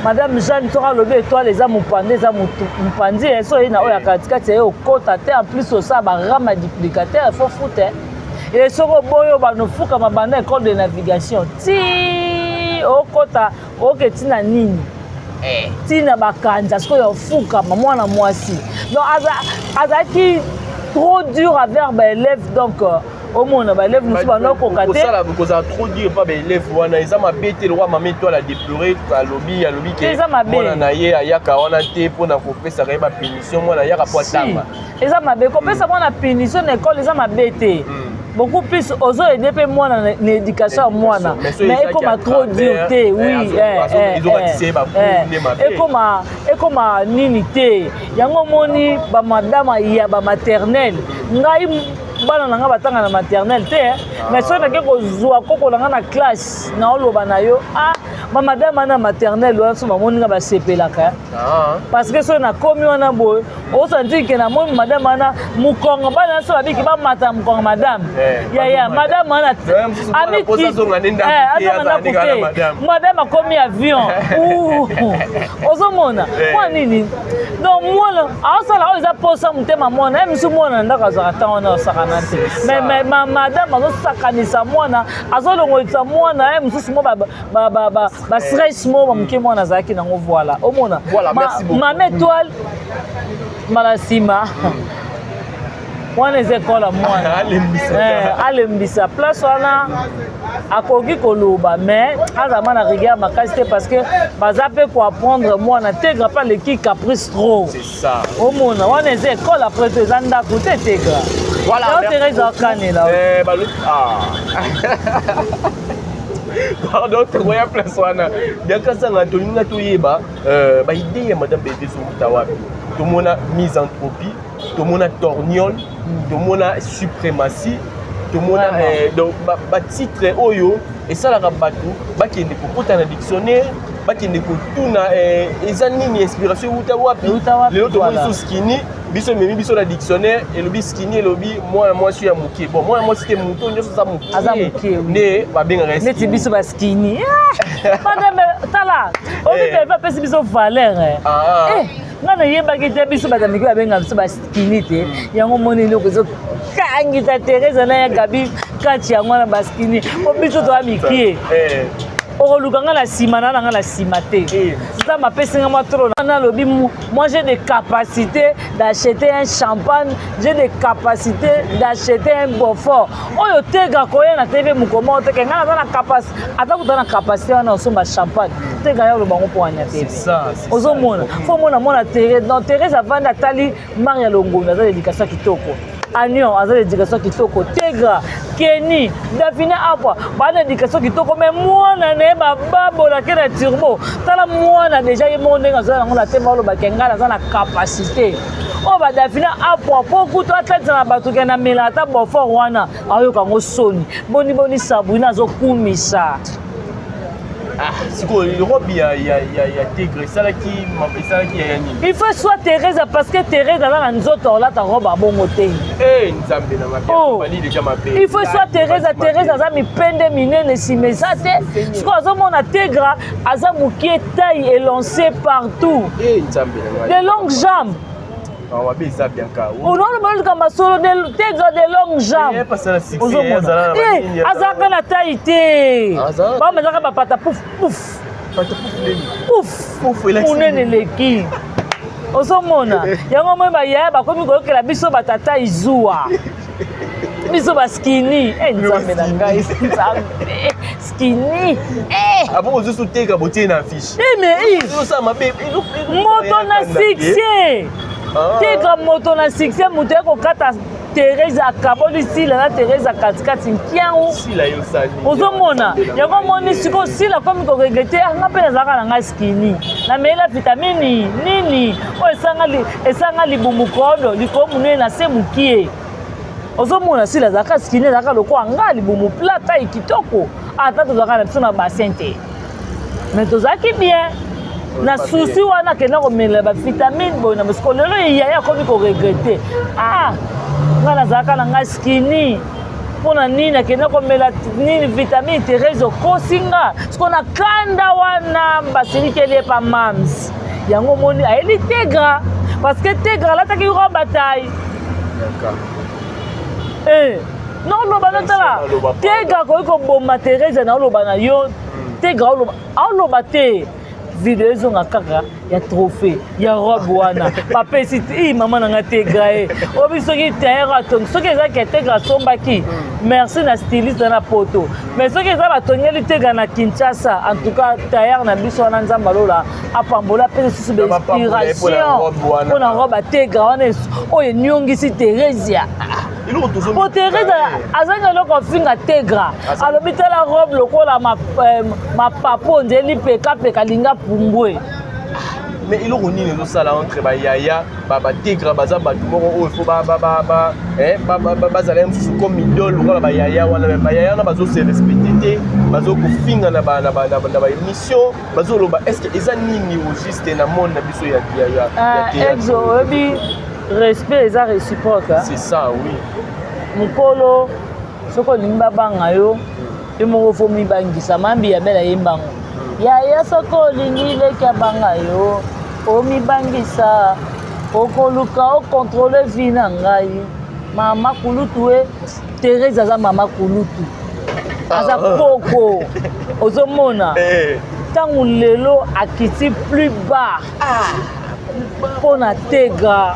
Madame Jeanne soki alobi étoile eza mopanzi, eza mopanzi, eh, so oye na oyo ya katikati ye okota te. En plus osala barame ya duplicateur, faut fute e soki oboyi oyo banofukama banda école de navigation ti okota oke ntina nini, ntina bakanza sikoyo ofukama mwana mwasi. Donc azalaki trop dur envers baélève. Donc omona baélève mosusu banokoka te. Kozala trop dur pa baélève wana eza mabe te. Lokwa mama Étoile adéploré, alobi ke Eza mabe. mwana na ye ayaka wana te mpona kopesaka ye bapunition, mwana ayaka po atanga. Eza mabe kopesa mwana punition na école, eza mabe te. Beaucoup plus ozoaider mpe mwana na éducation ya mwana, mais ekoma trop dur te. Oui, ekoma nini te. Yango omoni bamadama ya bamaternelle, ngai bana na ngai batanga na maternelle te, mais soki nake kozwa koko na ngai na classe, naoloba na yo, ah, bamadame wana maternelle wana so bamoni nga basepelaka, parce que soki nakomi wana boye, osanti ke namoni madame wana mokongo, bana nyonso babiki bamata na mokongo madame. Yaya madame wana azonga ndako te, madame akomi avion. Ozomona mwa nini? Donc mwana aosala oyo eza posa motema mwana ye misu. Mwana na ndako azwaka ntango wana osakana te, mais madame azosakanisa mwana, azolongolisa mwana ye mosusu mo bastress mo bamoke mwana azalaki nango. Voilà, omona mama Étoile mbala nsima wana eza ekole ya mwana, alembisa place wana. Akoki koloba, mais azala na rigueur makasi te, parce que baza mpe koapprendre mwana. Tegra mpe aleki caprice trop. Omona wana eza ekole, après to eza ndako te. Tegra tere eza akanela. Pardon, tokoya place wana. Bianca Sanga, tolinga toyeba baidée ya madame Bebe ezowuta wapi. Tomona misanthropie, tomona torniole, tomona suprématie, tomona donc batitre oyo esalaka bato bakende kokota na dictionnaire, bakende kotuna eza nini, inspiration ewuta wapi. Lelo tomoni so skinny, biso ememi biso na dictionnaire, elobi skinny, elobi mwana mwasi ya moke. Bon, mwana mwasi te, moto nyonso aza Aza moke nde babengaka. Neti biso baskini, madame, tala obi bebe apesi biso valeur. Nga nayebaki te biso bato ya mike babenga biso baskini te. Yango moni eloko ezokangisa Therese na ya Gabi kati yango wana baskini, po biso toya mikie. Okoluka nga na nsima na nga na nsima te. Nzambe apesi nga mwa trop. Nalobi, moi j'ai des capacités d'acheter un champagne, j'ai des capacités d'acheter un Beaufort. Oyo tega koya na TV mokoma oteke ngai naza na capacité, ata kuta na capacité wana osomba champagne, tega ya oloba ngo mpo wana TV. Ozomona, fo mona mona Therese. Donc Therese avandi, atali Maria Longondo aza na éducation kitoko, Anion aza na éducation kitoko, Tegra, Keni, Davina Apwa baa na éducation kitoko, mais mwana na ye bababolake na turbo. Tala mwana déjà ye moko ndenge aza nango na tema, olobake ngai naza na capacité oyo badafina apwa mpo kutu atlatisa na bato ke namela ata Beaufort wana, ayoka yango soni. Boni boni Sabrina azokumisa. Ah, sikoyo robe ya Tigre esalaki ya nini? Il faut soit Thérèse, parce que Thérèse aza na nzoto olata robe abongo te. Nzambe na mabe déjà mabe. Il faut soit Thérèse. Thérèse aza mipende minene, nsima eza te. Sikoyo azomona Tegra aza mokie, taille élancé partout, Nzambe de longues jambes. Mabe eza Bianca. Ololoba likambo solo, Tegra de longues jambes, azalaka na taille te, bamezaka bapata pouf pouf pouf, monene eleki. Ozomona yango moi bayaya bakomi koyokela biso batata izuwa, biso baskini. Nzambe na ngai, Nzambe, skinny. Abo ozoso teka botie na affiche. Mais moto na succès, teka moto na succès, moto ya kokata Therese akaboli Sila na Therese katikati nkiangu. Ozomona yango omoni sikoyo Sila akomi koregretter: nga mpe nazalaka na ngai skinny, nameyela vitamine nini oyo esanga libumu kodo likolo monene na se mokie. Ozomona Sila azalaka skinny, azalaka lokola nga, libumu plat, taille kitoko. Ata tozalaka na biso na bassin te, mais tozalaki bien. Na susi wana akenda komela bavitamine boye na bosiko. Lelo eyaya akomi koregretter: ah, ngai nazalaka na ngai skinny. Mpo na nini akenda komela nini vitamine Therese okosi nga siko na kanda wana basilikeli ye pa mams yango omoni ayeli tegra parce que tegra alataki robe taille eh, naoloba notala tegra akoki koboma Therese naoloba na yo hmm. tegra aoloba te video ezonga kaka ya trophée ya robe wana bapesi i mama na nga tegra ye obi soki tailleur atongi soki eza ke tegra asombaki hmm. merci na styliste na poto mais soki eza batongeli tegra na kinshasa en tout cas tailleur na biso wana nzambe alola apambola apesa lisusu bainspiration mpo na robe ya tegra wana oyo enyongisi theresia po Therese azangi eloko afinga Tegra alobi tala robe lokola eh, mapapu onde lipekapeka linga pumbwe mais eloko nini ezosala entre bayaya bategra baza bato moko oyo fo eh, bazala ye mosusu comme idole lokola bayaya wana mais bayaya wana bazose respecte te bazokofinga na baémission bazoloba est ce que eza nini au juste na monde na biso ya ah, exo oyebi respect eza réciproque c'est ça oui mokolo soki olingi babanga yo yo moko fo mibangisa mambi ya bela yembango hmm. yaya soki olingi leki abanga yo omibangisa okoluka okontrole vi na ngai mama kulutu e therese aza mama kulutu aza ah. koko ozomona ntango eh. lelo akiti plus bas ah. mpo na tegra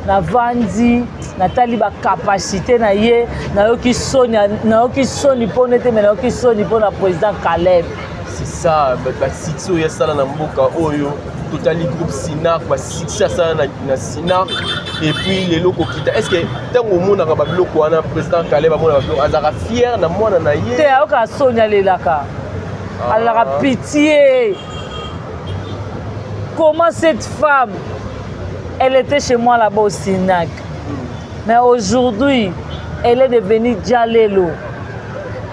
navandi natali bacapacité na ye nayoki soni nayoki soni mpo nete me nayoki soni mpo na président Caleb c'est ça basuccès oyo asala na mboka oyo totali groupe sinac basuccès asala na, na sinac et puis lelo kokita est ce que ntango omonaka babiloko wana président Caleb amonaka biloko azalaka fier na mwana na ye te ayokaka soni alelaka ah. alelaka pitié Comment cette femme, elle était chez moi là-bas au Sinac. Mais aujourd'hui, elle est devenue Djalelo.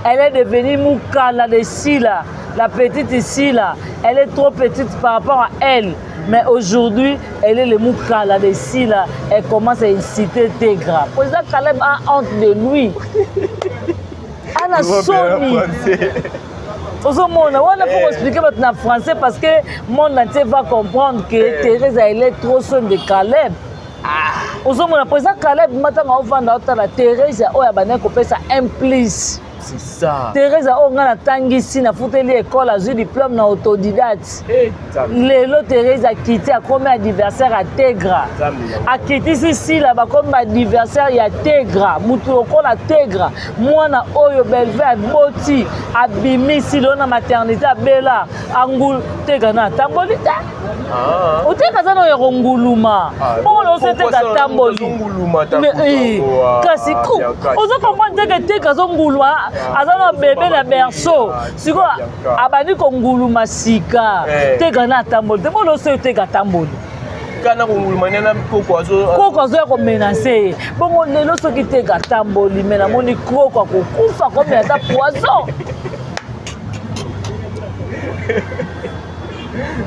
Elle est devenue Moukala de Sila, la petite Sila. Elle est trop petite par rapport à elle. Mais aujourd'hui, elle est le Moukala de Sila. Elle commence à inciter Tegra. Président Caleb a honte de lui. Ana soni. ozomona wana faut koexplike bato na français parce que monde entier va comprendre que eh. Thérèse elle est trop soin de Caleb ah. ozomona mpo eza Caleb matanga ovanda otala Thérèse oyo abandaki kopesa un plus C'est ça. Thérèse oyo ngai natangisi nafuteli ekole azwi diplôme na autodidacte eh, lelo Thérèse akiti akomi adversaire ya Tegra akitisi sila bakomi baadversaire ya Tegra motu lokola Tegra mwana oyo Belve aboti abimisi lelo na maternité abela angul Tegra na atamboli te ah. oteka aza na ya konguluma ah, bongo loso teka atamboli eh, kasi ozo comprendre teke teka azonguluma aza na bebe na berceau sikoyo abandi konguluma sika eh. teka na atamboli te bongo loso teka atamboli kana konguluma nde na koko azo koko azoya komenase ye bongo lelo soki teka atamboli me namoni koko akokufa komela ata poison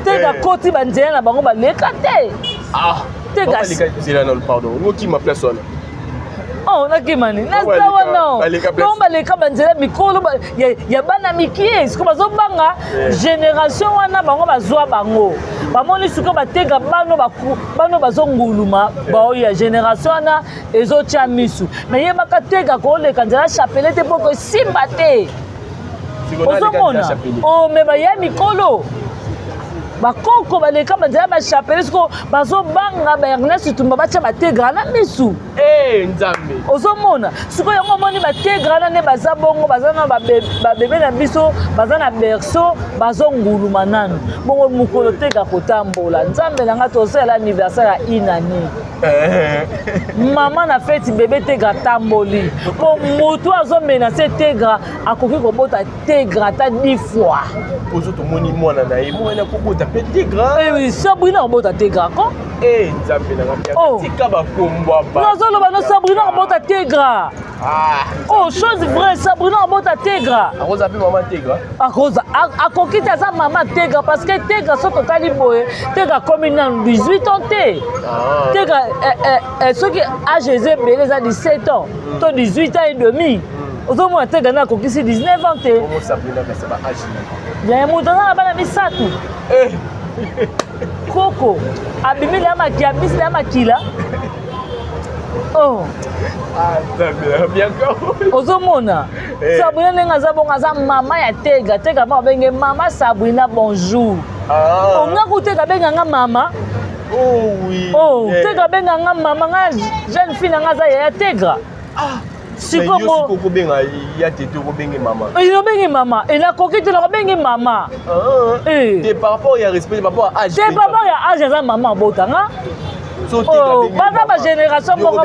te bakoti banzela na bango baleka te ah, te nzela na pardon okima place wana Oh, nakima nini naza wana bango baleka banzela mikolo ya bana mikie sikoyo bazobanga génération wana bango bazwa bango bamoni sikoyo bateka bano bano bazonguluma baoyo ya génération wana ezotya misu me yebaka teka koleka nzela chapelet te mpo kosimba te ozomona ome oh, baya mikolo bakoko baleka banzela bachapelet siko bazobanga ba ernest tumba batya bategra na misu eh, nzambe ozomona sikoyo yango omoni bategra wana nde baza bongo baza na babebe na biso baza na berceau bazonguluma nanu bongo mokolo teka kotambola nzambe na ngai tosalela anniversaire ya inani eh. mama na feti bebe tegra atamboli mpo motu azomenase tegra akoki kobota tegra ata 10 fois ozo tomoni mwana na ye mwana akobota mpe tegra eh sabrina akobota tegra ko eh, nzambe na ngai oh. tika bakombwa nazoloba no sabrina akobota tegra ah. oh chose vraie sabrina akobota tegra akoza mpe mama tegra akoza akoki te aza mama tegra parce que tegra soki totali boye tegra akomi nanu 18 ans te ah. tegra eh, eh, eh, soki age eza ebele eza 17 ans to 18 ans et demi mm. Ozomona te gana akokisi 19 ans te. Ya moto aza na bana misato. Eh. Koko abimi na maki abisi na makila. Oh. Ah, Ozomona eh. Sabrina ndenge aza bongo aza mama ya Tega. Tega ba benge mama Sabrina bonjour. Ah. Onga kuteka benga nga mama. Oh oui. Oh, yeah. Tegra benga nga mama nga jeune fille na nga aza yaya Tegra. Ah. Sikoyo kobenga ya tete okobenge mama. Eh, obenge mama. Et la coquette na obenge mama. Ah. Eh. Te par rapport ya respect par rapport à âge. Te par rapport ya âge aza mama abota nga. Oh, baza ba génération moko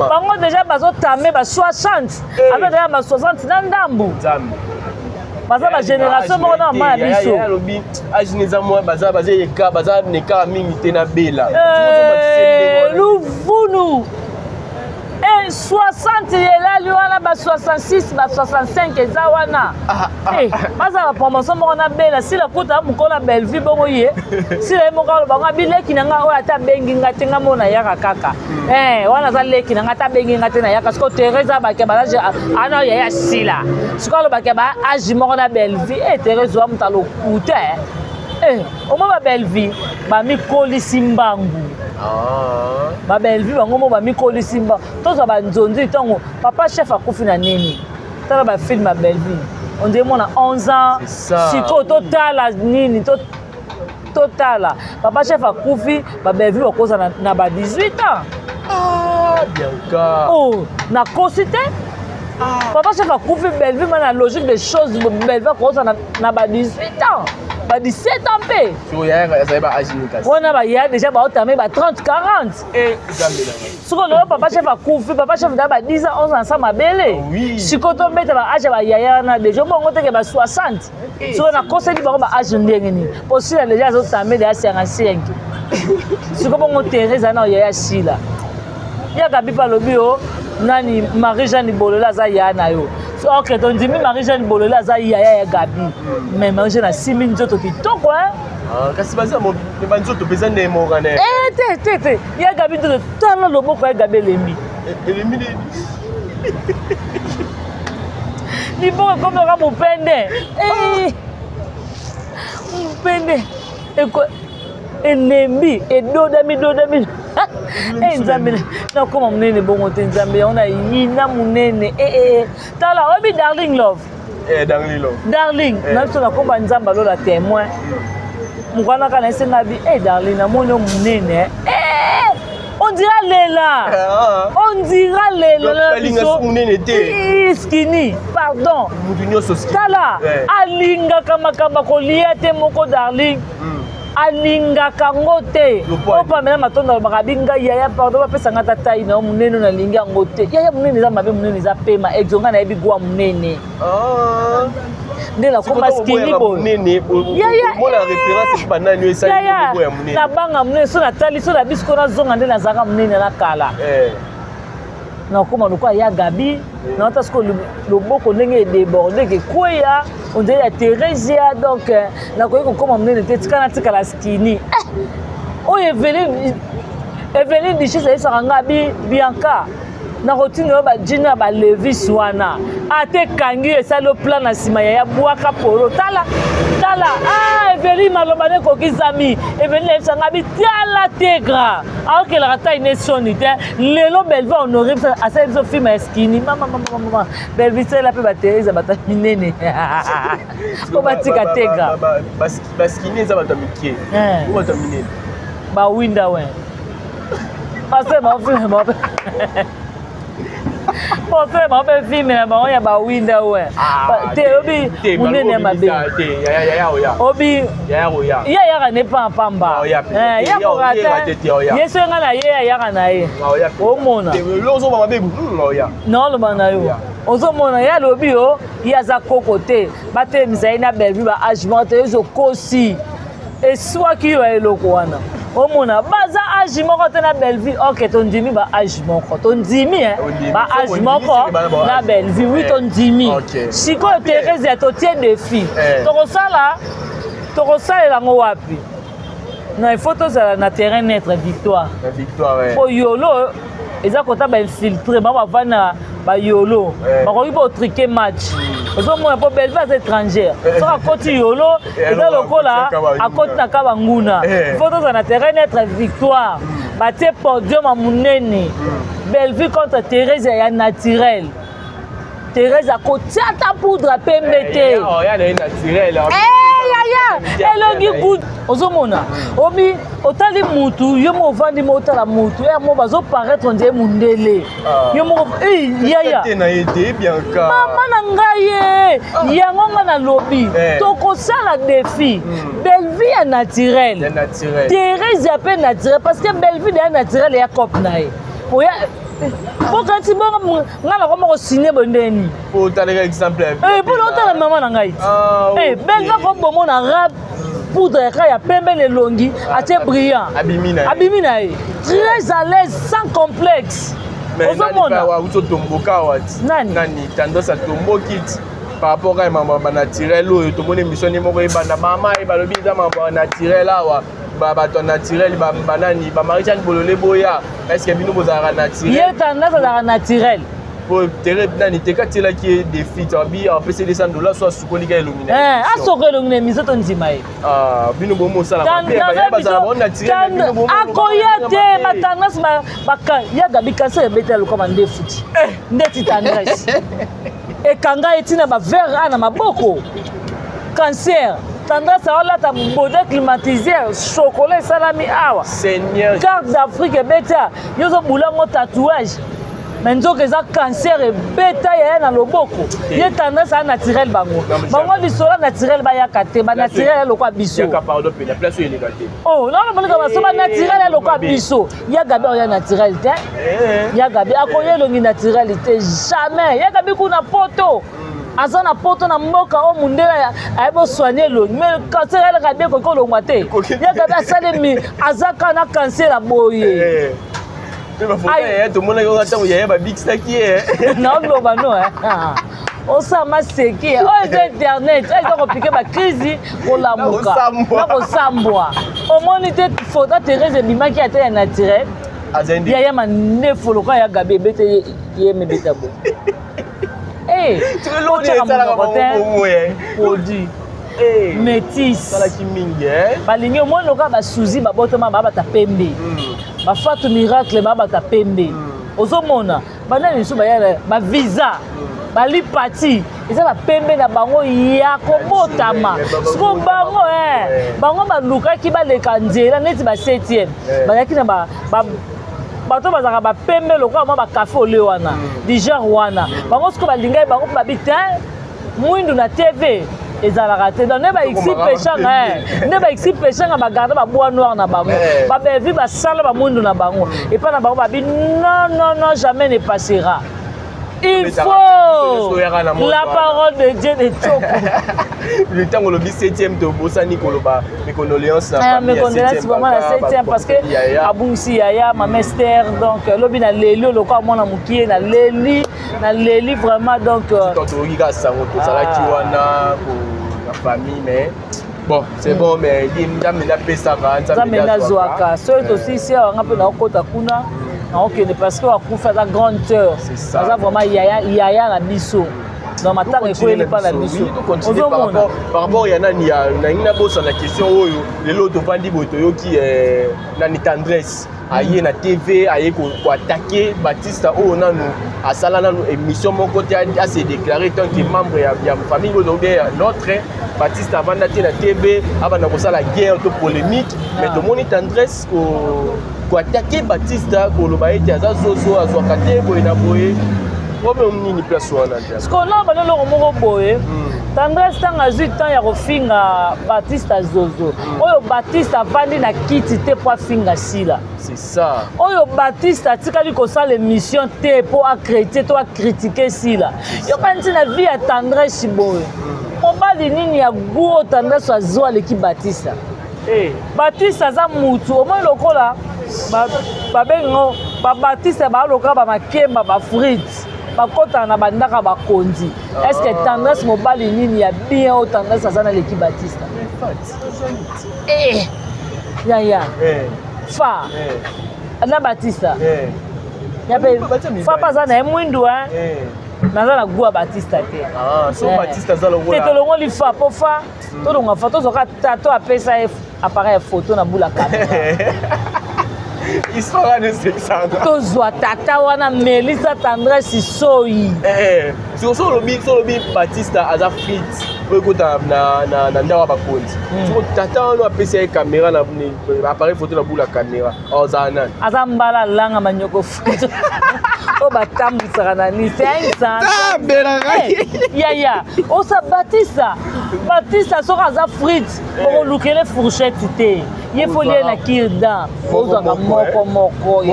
bango déjà bazotame ba 60 eh. aza déjà ba 60 na ndambu. Nzambe. Baza ba génération moko na mama ya biso. Alobi âge neza mwa baza baza eka baza neka mingi te na bela. Eh, luvunu. Eh, 60 elali wana ba 66 ba 65 eza wana ah, ah, eh, baza ba promotion moko na bela sila kuta mokolo na bellevue bongo ye sila ye moko aloba nga bileki na nga oyo ata abengi nga te nga mona yaka kaka hmm. eh, wana aza leki na nga ata abengi nga te na yaka sikoyo therese abake baza ana oyo yaya sila sikoyo alobake ba age moko na bellevue e eh, therese wa moto alokuta eh. Omoi ba Bellevue bamikolisi mbangu. Ah. Ba Bellevue bango mo bamikolisi mbangu. Tozwa ba nzonzi ntango papa chef akufi na nini? Tala ba film ya Bellevue. On dirait mwana 11 ans. Sikoyo totala nini? Totala. Papa chef akufi, ba Bellevue bakoza na ba 18 ans. Ah, Bianca. Oh, nakosi te? Ah. Papa chef akufi Bellevue ma na logique des choses Bellevue akoza na, na ba 18 ans. Ba 17 ans mpe. So yaya azali ba âge nini kasi? Wana ba yaya déjà ba otame ba 30 40. Eh, Nzambe na ngai. Sikoyo lelo papa chef akufi, papa chef da ba 10 ans 11 ans na mabele. Ah oui. Sikoyo tobeta ba âge ya ba yaya wana déjà bongo teke ba 60. Eh, Sikoyo nakoseli bango ba âge ndenge nini? Po sila déjà azotame déjà 55. Sikoyo bongo Therese na yaya Sila. Yaka bipa alobi yo nani Marie Jeanne Bolole aza yaya na yo. So, ok tondimi Marie Jeanne Bolole aza yaya ya Gabi. Mais Marie Jeanne asimbi nzoto kitoko hein. Ah, kasi baza banzoto mpenza nde moko ne. Eh te te te ya Gabi nzoto tala loboko ya Gabi elembi. Elembi nini? Liboko ekomi kaka mopende. Eh. Mopende. Eko elembi edodami dodami e nzambe nakoma monene bongo te nzambe yango nayina monene e eh, eh. tala oyebi darling love eh, darling love darling eh. na biso nakomba nzambe alola témoin mokwana kaka nayesenga bi e darling namoni yo monene eh, on dira lela ah. on dira lela biso monene te skinny pardon mutu nyonso tala alingaka makambo kolia te moko darling hmm. Alingaka ngo te. Lopoa O Pamela Matondo alobaka bi ngai yaya pardon bapesa nga ata taille na yo munene oyo nalingi yango te. Yaya munene eza mabe munene eza pema exo nga nayebi gout ya munene. Ah. Nde nakoma skinny boye. Munene Yaya, mona eh. référence epa nani oyo esali Yaya boya munene. nabanga munene so natali so na biso nazonga nde nazalaka munene na kala. Eh. Nakoma lokola ya Gabi naota sikoyo loboko ndenge edeborde ekekweya on dirait ya Theresia donc euh, nakoki kokoma monene te tika natikala skinny eh! oyo Eveline Eveline Duchesse ayebisaka nga bi Bianca nakotinda yo bajino ya balevis wana ata ekangi yo esali yo plan na nsima yaya bwaka polo tala tala ah, Eveline maloba na ekokisami Eveline ayebisa nga bi tala tegra aokelaka tai ne soni te lelo Bellevue honore biso asali biso film ya skinny mama mama mama Bellevue salela mpe bateresa bato ya minene mpo batika tegra baskini eza bato ya mike Eh. o bato ya minene bawinda we pasteur baofilme bango pasteur bango mpe filme na bango ya bawinda we Ah, te obi monene ya mabe te yaya oya obi yaya oya ye ayaka ne pamba pamba Ah, oya pe. Eh, ye Te, akoka ye te te, te, oya. ye soki ngai na ye ayaka na ye oya omona ozoba mabe oya naoloba na yo ozomona ye alobi yo ye aza koko te batelemisa ye na bellevue ba age moko te ezokosi eswaki yo ya eloko wana omona baza age moko te na bellevue ok tondimi ba age moko tondimi eh, Ondimi. ba Soki age ondimi, moko seke bana ba na age. bellevue wi Eh. tondimi Ok. sikoyo therese ya totie defi Eh. tokosala tokosalela yango wapi non il faut tozala na terrain neutre victoire na victoire po yolo eza kota bainfiltre bango bavandi na Bayolo Eh. bakoki mpo otrike match, ozomona, mpo Belve aza étrangère. Soki akoti yolo, Eh, eza alors, lokola akoti na banguna. akoti na ka banguna. Eh. Faut tozala na terrain neutre, victoire batie podium ya monene, Bellevue contre Thérèse ya naturel. Thérèse akotia ata poudre pembe te. Ya na ye naturel. Eh, yaya elongi good, ozomona obi otali mutu yo mo ovandi mo otala mutu ya mo bazoparaître ondie mundele. Ah. Yo moko eh, yaya. Te na ye te, Bianca. Mama na ngai ye, yango nga nalobi, Eh. tokosala défi, Bellevue ya naturel, Ya naturel. Thérèse ya mpe naturel, parce que Bellevue deya naturel ya cope na ye oya bokanti bongo nga nakoma kosigne boye ndeni. Po otalaka exemple ya Mpona otala mama na ngai. Ah, ok. Bellevue akobomona rab poudre yaka ya pembe na elongi, atie brillant. Abimi na ye. Abimi na ye très à l'aise, sans complexe. Mais ozomona. Uti otomboka awa ti. Nani? Nani, tendance atomboki ti par rapport a mambo ya banaturel oyo tomoni émission nde moko ebanda, mama ye balobi eza mambo ya naturel awa. Bato ya naturel, banani, bamarie-jeanne Bolole boya, est ce que bino bozalaka naturel? Ye tendance azalaka naturel. Po tere nani te katielaki ye défi, abi apesi 200 $, so asukoli ka elongi na Eh, émission. Asoka elongi na émission, tondima ye. Ah, bino bomosala mabe, bazala bao naturel, mais bino bomoloba Akoya te. mabe. Batendance ya Gabi, cancer ebetela lokwa ndefu ti ndeti Tendresse ekanga ye ntina bavere a na maboko, cancer. Tendresse aolata bode climatiseur, chocolat esalami awa. Seigneur. Carte d'Afrique ebeta yo, ozobula yango tatouage, mais nzoka eza cancer ebeta yaya na loboko. Ye Tendresse aya naturel, bango bango lisolo naturel bayaka te, banaturel ya lokwa biso. Yaka, pardon, mpe na place oyo eleka te. Oh, nano monika baso banaturel ya lokwa biso. Ya Gabi oya naturel te. Ya Gabi akoya elongi naturel te, jamais. Ya Gabi kuna poto, aza na poto na mboka oyo mundele ayebi osoigne elongi, mais cancer elaka bien, ekoki kolongwa te. Ya Gabi asalemi aza kaka na cancer ya boye. Mpe bafoto yaya tomonaki oyo ntango yaya babikisaki ye. Naoloba no osala maseki oyo eza internet, oyo eza kopike bakrisi kolamuka Na na kosambwa. Omoni te foto Therese ebimaki ata ya naturel? Azali nde Yaya mandefu lokola ya Gabi ebete ye mebeta bo. Eloko esalaka bango bongo, eh. Produit métis. Esalaki mingi, eh. Balingi omoni lokola basuzi babotama babata pembe, bafatu miracle babata pembe. Ozomona banani misusu baya bavisa balipati eza bapembe na bango ya kobotama. Siko bango bango balukaki baleka nzela neti ba 7e bazalaki na bato bazalaka bapembe lokola mwa bakafe ole wana du genre wana. Bango siko balingaki bango mpe babi te mwindu na TV ezalaka te. Donc nde baixi peshanga, nde baixi peshanga bagarde babois noir na bango, babevi basala bamwindu na bango epai na bango. Babi non, non, non, jamais ne passera. Il faut la parole de Dieu de Tchoko. Ntango olobi 7e, tobosani koloba mes condoléances na mes condoléances vraiment na 7e, parce que abungisi yaya mama Esther. Donc lobi na leli lokola mwana mokie, na leli, na leli vraiment. Donc toyoki kaka sango, tozalaki wana na famille, mais bon, c'est bon, mais Nzambe nde apesaka. Nzambe nde azwaka. Soki tosilisi awa, nga mpe naokota kuna, naokende, parce que akufi aza grande sœur, aza vraiment yaya, yaya na biso. Donc matanga ekweyeli mpa na biso. Ozomona par rapport ya nani ya nangi nabosana question oyo. Lelo tovandi boye, toyoki nani, Tendresse aye na TV, aye koattaquer Batista oyo nanu asala nanu émission moko te, ase déclaré tant que membre ya famille oyo bien ya notre Batista avanda te na TV, abanda kosala guerre to polémique. Mais tomoni Tendresse koattaquer Batista, koloba ete aza zozo, azwaka te boye na boye. Problème nini place wana? Sikoyo bana eloko moko boye, Tendresse ntango azwi temps ya kofinga Batiste zozo, oyo Batiste avandi na kiti te mpo afinga Sila. C'est ça. Oyo Batiste atikali kosala émission te mpo achrétien to acritiquer Sila. Yoka ntina vie ya Tendresse boye, mobali nini ya gu oyo Tendresse azwa aleki Batiste? Batiste aza mutu omoi lokola babengango babatiste baaloka bamakemba, bafrite bakɔtaka na bandaka bakonzi. Est ce que Tendresse mobali nini ya bien oyo Tendresse aza na leki Batiste? Yaya fa na Batista. Ya mpe Fapa aza na ye mwindu eh. Naza na goût ya Batista te. Ah, so Batista aza lokola. Te tolongoli fa po fa tolonga fa tozwaka tato apesa ye appareil ya photo na bula kamera. Histoire wana esekisanga. Tozwa tata wana Melissa Tendresse Soyi. Eh, eh. So olobi so olobi Batista aza frite oyo ekota na, na, na ndako ya bakonzi. Mm. Soko tata wana apesi ye kamera na appareil photo na bula kamera azala nani? Aza mbala langa manyoko frite. oyo batambwisaka na nini yaya osa batisa batisa soki aza frite okolukele fourchette te ye fo lie na kirdan ozwaka moko moko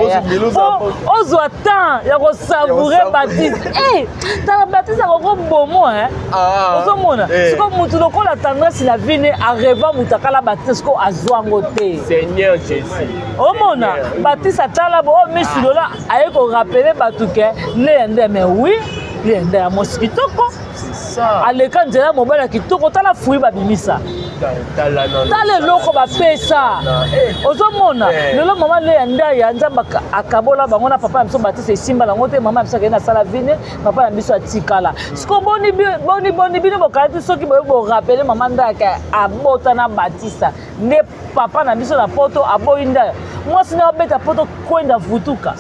po ozwa temps ya kosavoure batiste eh, tala batiste akoko bomo ozomona sikoyo motu lokola tendresse na vine areva motu akala batiste sikoyo azwa yango te Seigneur Jésus omona batiste atala bo oyo misu lola aye korapele bato ke leya nde mais oui leya nde ya mwasi kitoko aleka nzela mobali ya kitoko tala fruit babimisa tala eloko bapesa eh. ozomona eh. lelo mama leya ndaya nzambe akabola bango na papa na biso batiste esimba nango te mama na biso akende asala vine papa na biso atikala siko boni boni boni bino bokalaki soki boye borapele mama ndaya abota na batista nde papa na biso na poto aboyi ndaya mwasi na abeta poto kwenda vutuka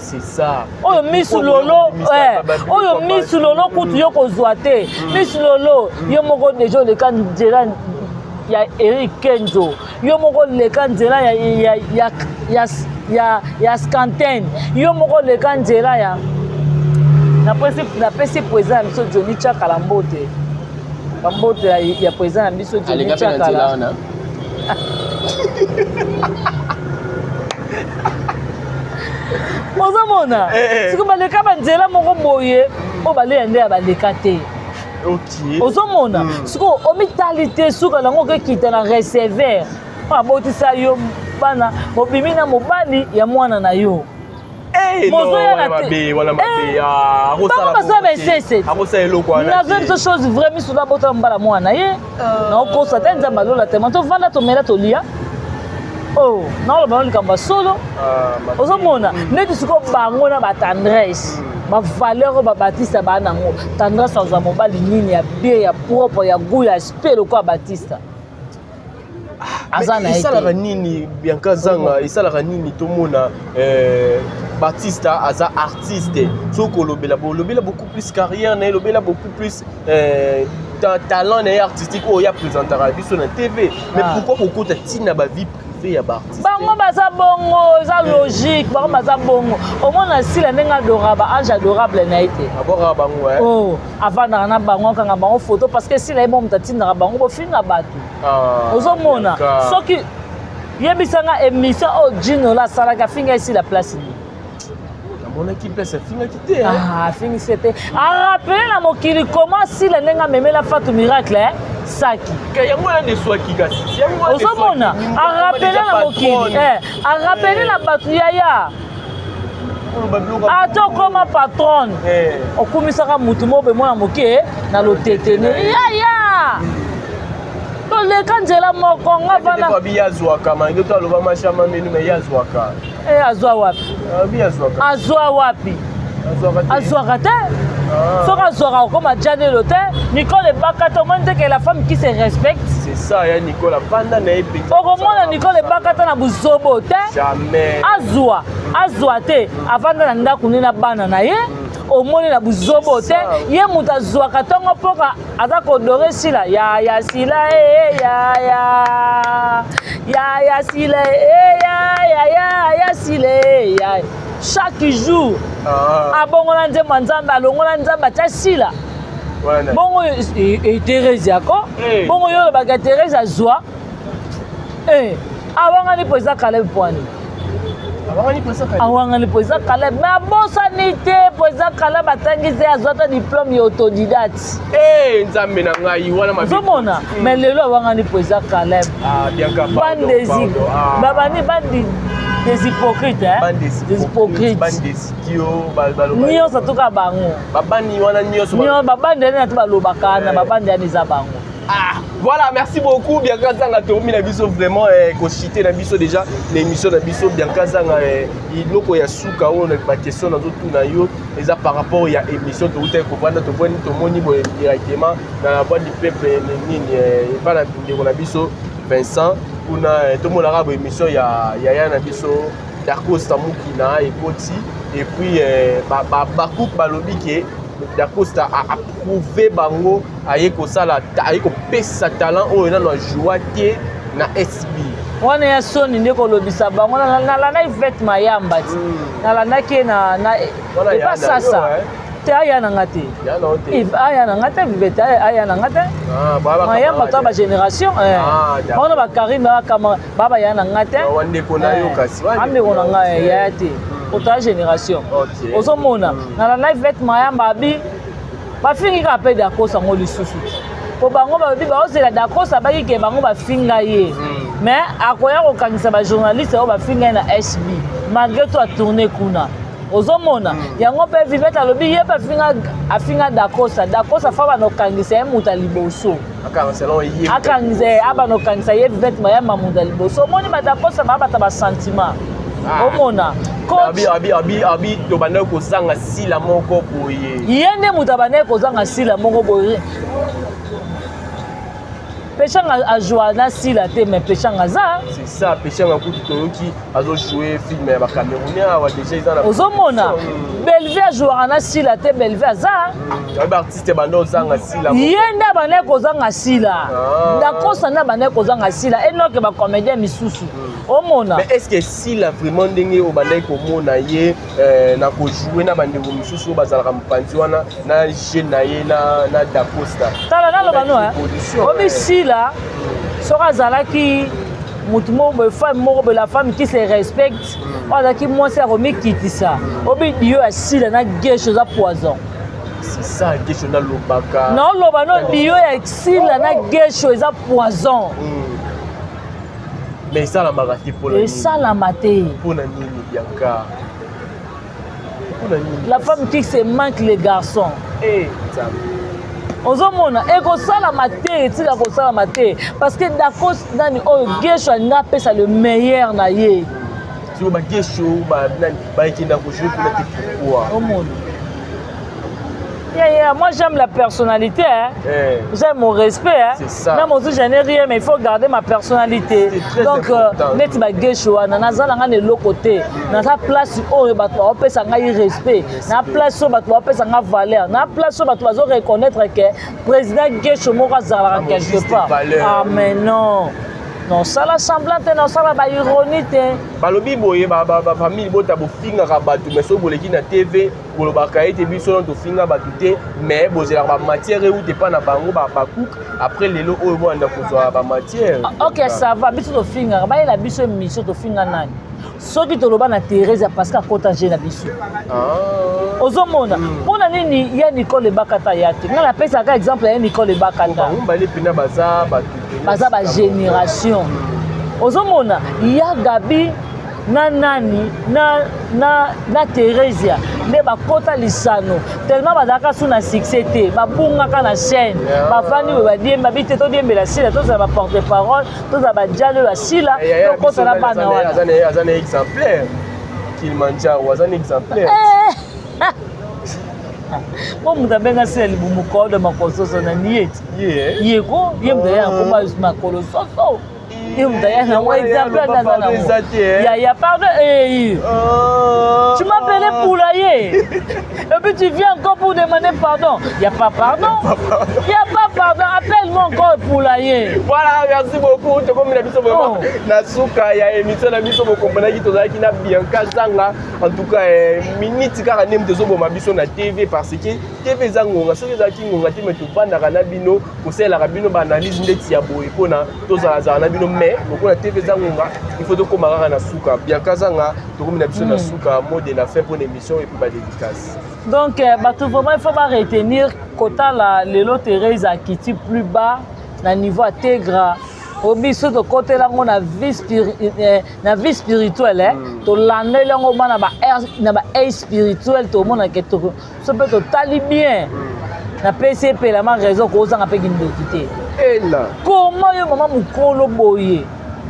oyo misu lolo eh, oyo misu lolo kutu yo kozwa te mm. misu lolo mm. yo moko deja oleka nzela ya Eric Kenzo yo moko leka nzela ya, ya, ya, ya, ya, ya Scanten yo moko leka nzela ya napesi président na biso Johnny Chakala mbote bambote ya, ya président na biso Johnny Chakala ozomona eh, eh. siko baleka banzela moko boye oyo baleya nde ya baleka te ozomona hmm. siko omitali te suka nango okekita na recever oyo abotisa yo bana obimi na mobali ya mwana na yo Eh, mozoya na te eh, ah, bango baza baesese nazo biso chose vrai miso nabota mbala mwana ye ah. naokosa te nzambe alola tema tovanda tomela tolia oh naoloba no likambo ya solo ah, ozomona mm. neti sikoyo bango na batendresse mm. bavaleur oyo babatista baa nango tendresse azwa mobali nini ya bien ya propre ya gout ya aspect lokola batista aza na esalaka nini bianca zanga esalaka nini tomona euh, batista aza artiste soki kolobela bolobela beaucoup plus carrière na ye lobela beaucoup plus euh, talent na ye artistique oyo ye apresentaka biso na tv mais ah. pourquoi kokota ntina bavie privée ya baartiste bango baza bongo eza eh. logique bango baza bongo omona sila ndenge adora ba ange adorable na ye te abwakaka bango eh. oh. avandaka na bango akanga bango photo parce que sila ye mo moto atindaka bango bofinga bato ah, ozomona soki yebisa nga émission oyo jinola asalaki afinga esila place nini amonaki place afingaki te ah, afingisi te arapele na mokili koma sila ndenge amemela fatu miracle eh? saki yango wana eswaki kasi ozomona arapele na mokili eh, arapele na bato yaya ata okoma patronne eh. okumisaka motu moko boye mwana moke na lotetene yaya toleka nzela moko nga vana ye azwaka malgré to aloba mashama menu mais ye azwaka eh, azwa wapi azwa wapi azwaka te ah. soki azwaka okoma janelo te nicole ebaka te omoni te ke la femme qui se respecte c'est ça ya nicole avanda na ye okomona nicole ebaka te na buzobo te jamais azwa azwa te avanda na ndako nde na bana na ye omoni na buzobo te ye moto azwaka ntongo mpoka aza kodore sila ya ya sila e eh, ya ya ya ya sila e eh, ya ya ya ya sila e ya chaque jour ah. abongola nzembo ya nzambe alongola nzambe atya sila bongo therese yako bongo yo olobaka therese azwa Eh, awangani mpo eza Caleb mpo nini? Awangani mpo eza Caleb, mais abosani te mpo eza Caleb atangisi ye azwa ata diplôme ya autodidacte. Eh, nzambe na ngai wana mabe. Ozomona, mm. mais lelo awangani mpo eza Caleb. Ah, Bianca, pardon, bande pardon. Ah. Babani bande des hypocrites, hein? Bande des hypocrites. Bande des idiots, baloba. Nyonso tuka bango. Babandi wana nyonso. Nyonso babandi wana to balobaka na eh. babandi wana eza bango. Ah. Voilà, merci beaucoup Bianca Zanga. Tomi na biso vraiment eh, kochite na biso déjà l'émission na biso Bianca Zanga eh, iloko ya suka oyo na ba question nazotuna yo eza par rapport ya émission toutaki kovanda, tovandi, tomoni boye directement na La Voix du Peuple nini epa na ndeko na biso Vincent kuna, tomonaka boye émission ya yaya na biso Dacosta Mukina ekoti et puis bacook balobi ke Dacosta approuvé bango, aye kosala, aye kopesa talent oyo nano ajoua te na SB. Wana ya soni nde kolobisa bango. Nalandaki Fete Mayamba ti nalandaki ye na epa sasa te, aya na nga te, aya na nga te, Vivete aya na nga te. Mayamba to bagénération wana, bakarine baa baya na nga te, andeko na nga yaya te, otoya génération. Ozomona nalandaki Fete Mayamba abi bafingi kaka mpe Dakosa yango lisusu te, po bango balobi baozela Dakosa baki ke bango bafinga ye, mais akoya kokangisa bajournaliste oyo bafinga ye na SB malgré tout atourne kuna. Ozomona yango mpe Vivete alobi ye mpe afinga Dakosa. Dakosa fa bana okangisa ye moto ya liboso, akangisa ye, abana okangisa ye Vivete Mayamba moto ya liboso. Omoni badakosa babata basentiment, omona. Abi tobandaki kozanga sila moko boye. Ye nde moto abandaki kozanga sila moko boye. Peshanga ajoua na sila te, mais Peshanga aza. C'est ça, Peshanga kutu toyoki azojoue film ya bacamerounais awa déjà, eza na. Ozomona Belve ajouaka na sila te, Belve aza. Baartiste banda ozanga sila. Ye nde abandaki kozanga sila, Dakosa nde abandaki kozanga sila, enoke bacomédien misusu omona. Mais est ce que sila vraiment ndenge obandaki komona ye na kojoue na bandeko mosusu oyo bazalaka mopanzi wana na jeune na ye na Dacosta? Tala, naloba no obi sila soki azalaki motu moko boye, femme moko boye, la femme qui se respecte, oyo azalaki mwasi ya komikitisa, obi dio ya sila na Gesho eza poison. C'est ça, Gesho nalobaka. Naoloba no dio ya sila na Gesho eza poison. Mais esalamaka te mpona? Esalama te. Mpona nini, Bianca? Mpona nini? La femme qui se manque les garçons. Eh, Nzambe! Ozomona ekosalama te, etika kosalama te, parce que Dacos nani oyo Gesho alingi apesa le meilleur na ye. Siko bagesho nani bakenda kojouer kuna te, pourquoi? Omona. Yeah. Moi, j'aime la personnalité. Hein. Eh. J'aime mon respect. Hein. C'est ça. Même aussi, je n'ai rien, mais il faut garder ma personnalité. C'est très Donc, important. Neti ba gesho wana, naza na nga na eloko te. Naza place oyo bato baopesa ngai respect. Na place oyo bato baopesa ngai valeur. Na place oyo bato bazo reconnaître que président Gesho moko azalaka mon quelque juste part. Valeur. Ah, mais non. Non, sala semblant te, non, sala ba ironie te. Balobi boye bafamille bota bofingaka bato, mais soki boleki na TV bolobaka ete biso no tofinga bato te, mais bozelaka bamatière euti epa na bango bacook. Après lelo oyo boanda kozwa bamatière. Ah, ok, ça va. Biso tofingaka, bayela biso émission tofinga nani. Soki toloba na Therese parce que akota je na biso. Ozomona mpona nini ya Nicole Ebakata ya te? Ngai napesaka exemple ya Nicole Ebakata. Bango mibale mpena baza bato pena. Baza bagénération. Ozomona ya Gabi na nani na Theresia nde bakota lisano tellement bazalaka su na succès te, babungaka na chaîne. Bafandi boye, badiemba bi te, todiembela sila, tozala baporte parole, tozala badiale oyo basila, tokota na bana wana. Aza na exemplaire, Kilimanjaro aza na exemplaire. Po moto abenga sila libumu kodo makolo soso na nieti. Ye. Ye ko ye moto aya nakoma makolo soso, ye moto aya nango exemplaire nde aza nango. Eza te, eh. Ya pardon, eh. Tu m'appelais poulailler. Et puis tu viens encore pour demander pardon. Il n'y a pas pardon. Il n'y a pas pardon. Appelle-moi encore poulailler. Voilà, merci beaucoup. Tokomi na biso vraiment Oh. na suka ya émission na biso. Bokompanaki tozalaki na Bianca Zanga. En tout cas, eh, minute kaka nde moto ezoboma biso na TV, parce que TV eza ngonga. Soki ezalaki ngonga te, mais tovandaka na bino, kosalelaka bino baanalyse ndeti ya boye mpona tozalazala na bino, mais lokola TV eza ngonga, il faut tokóma kaka na suka. Bianca Zanga, tokomi na biso na suka. Mot de la fin mpona émission et puis badédicace. Donc, bato vraiment, il faut pas retenir kotala lelo Thérèse akiti plus bas na niveau ategra o biso tokotela yango na vie spirituelle, eh. Tolandeli yango ba na ba na ba air spirituel, tomonake so mpe totali bien, napesi epelama raison kozanga mpe kindoki te. Ela. Comment yo mama mokolo boye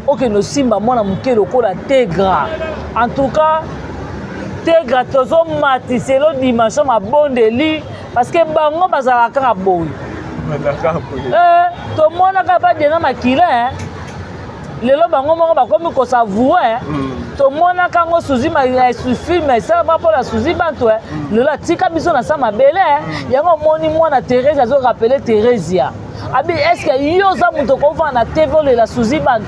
okende osimba mwana moke lokola Tegra? En tout cas Tegra tozomatiselo dimension mabondeli parce que bango bazalaka kaka boye. Eh, tomonaka badena makila eh. Lelo bango moko bakomi kosavoue eh. Tomonaka yango suzi film esalama mpona suzi bantu eh. Lelo atika biso na sa mabele eh. Yango omoni mwana Therese azorapele Theresia abi estce yo oza moto okovanda na tv olela suzi bantu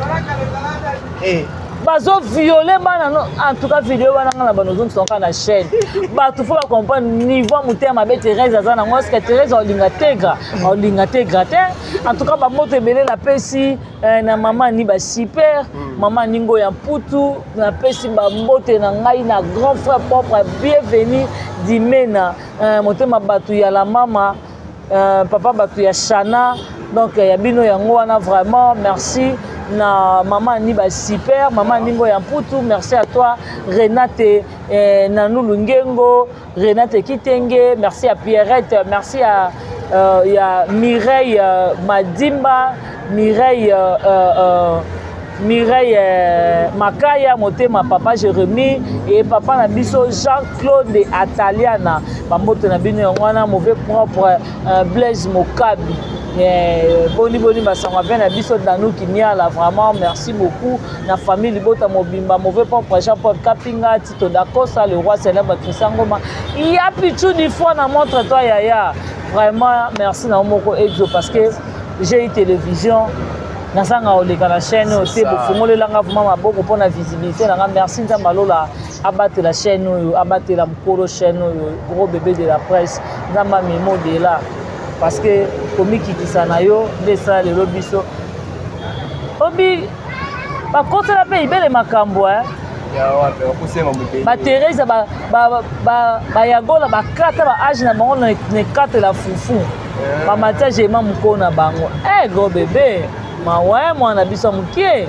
bazoviole bana no. En tout cas video wana nga na bano ozongisa kaka na chaîne, bato faut bacomprendre niveau ya motema mabe Therese aza nango. Est-ce Therese aolinga Tegra? Aolinga Tegra te. En tout cas bamoto ebele napesi na mama ni basuper mama ningo ya mputu, napesi bambote na ngai na grand frère propre Bienvenu Dimena, motema bato ya la mama, papa bato ya Shana. Donc ya bino yango wana, vraiment merci na mama ni basuper mama ningo ya mputu. Merci à toi Renate Nanulu Ngengo, Renate Kitenge, merci à Pierrette, merci à ya Mireille Madimba, Mireille Makaya, motema papa Jérémie et papa na biso Jean-Claude Ataliana. Bambote na bino yango wana, mauvais propre Blaise Mokabi. Boni boni basango ave na biso Danu Kimiala, vraiment merci beaucoup na famille Libota mobimba, mauvais propre Jean-Paul Kapinga, Tito Dakosa, le roi célèbre Christian Ngoma. Ya Pichu du fois na montre toi yaya. Vraiment merci na moko Exo parce que j'ai eu télévision nazanga koleka na chaîne oyo te, bofungolelanga vraiment maboko mpona visibilité na nga. Merci, Nzambe alola abatela chaîne oyo, abatela mokolo chaîne oyo, gros bébé de la presse. Nzambe amema au-delà parce que komikitisa na yo nde esala lelo biso obi bakotela mpe ibele makambo eh. Baterese bayagola bakata baage na bango na ekatela fufu, bamatia jema mokolo na bango. Eh, gros bébé mawa mwana biso ya mokie,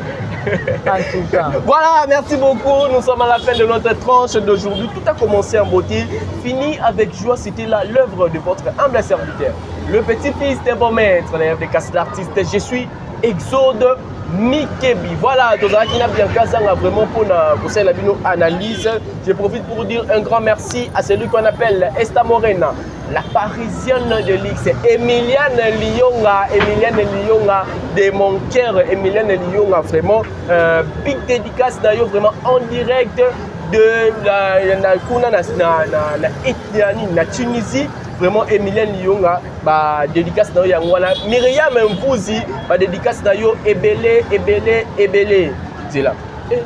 en tout cas. Voilà, merci beaucoup. Nous sommes à la fin de notre tranche d'aujourd'hui. Tout a commencé en beauté, fini avec joie. C'était là l'œuvre de votre humble serviteur, le petit-fils des bons maîtres, l'élève des casses l'artiste. Je suis Exode Mikebi. Voilà, tozalaki na Bianca Zanga vraiment pour na conseil la bino analyse. Je profite pour dire un grand merci à celui qu'on appelle Esta Morena, la parisienne de l'X, Emiliane Lionga, Emiliane Lionga de mon cœur, Emiliane Lionga, vraiment, big dédicace d'ailleurs, vraiment en direct de la, na, kuna na, na, na, na, na, na Tunisie, vraiment Emiliane Lionga, ba dédicace na yo yango wana. Myriam Mvuzi, ba dédicace na yo ebele, ebele, ebele. Zela. Eh.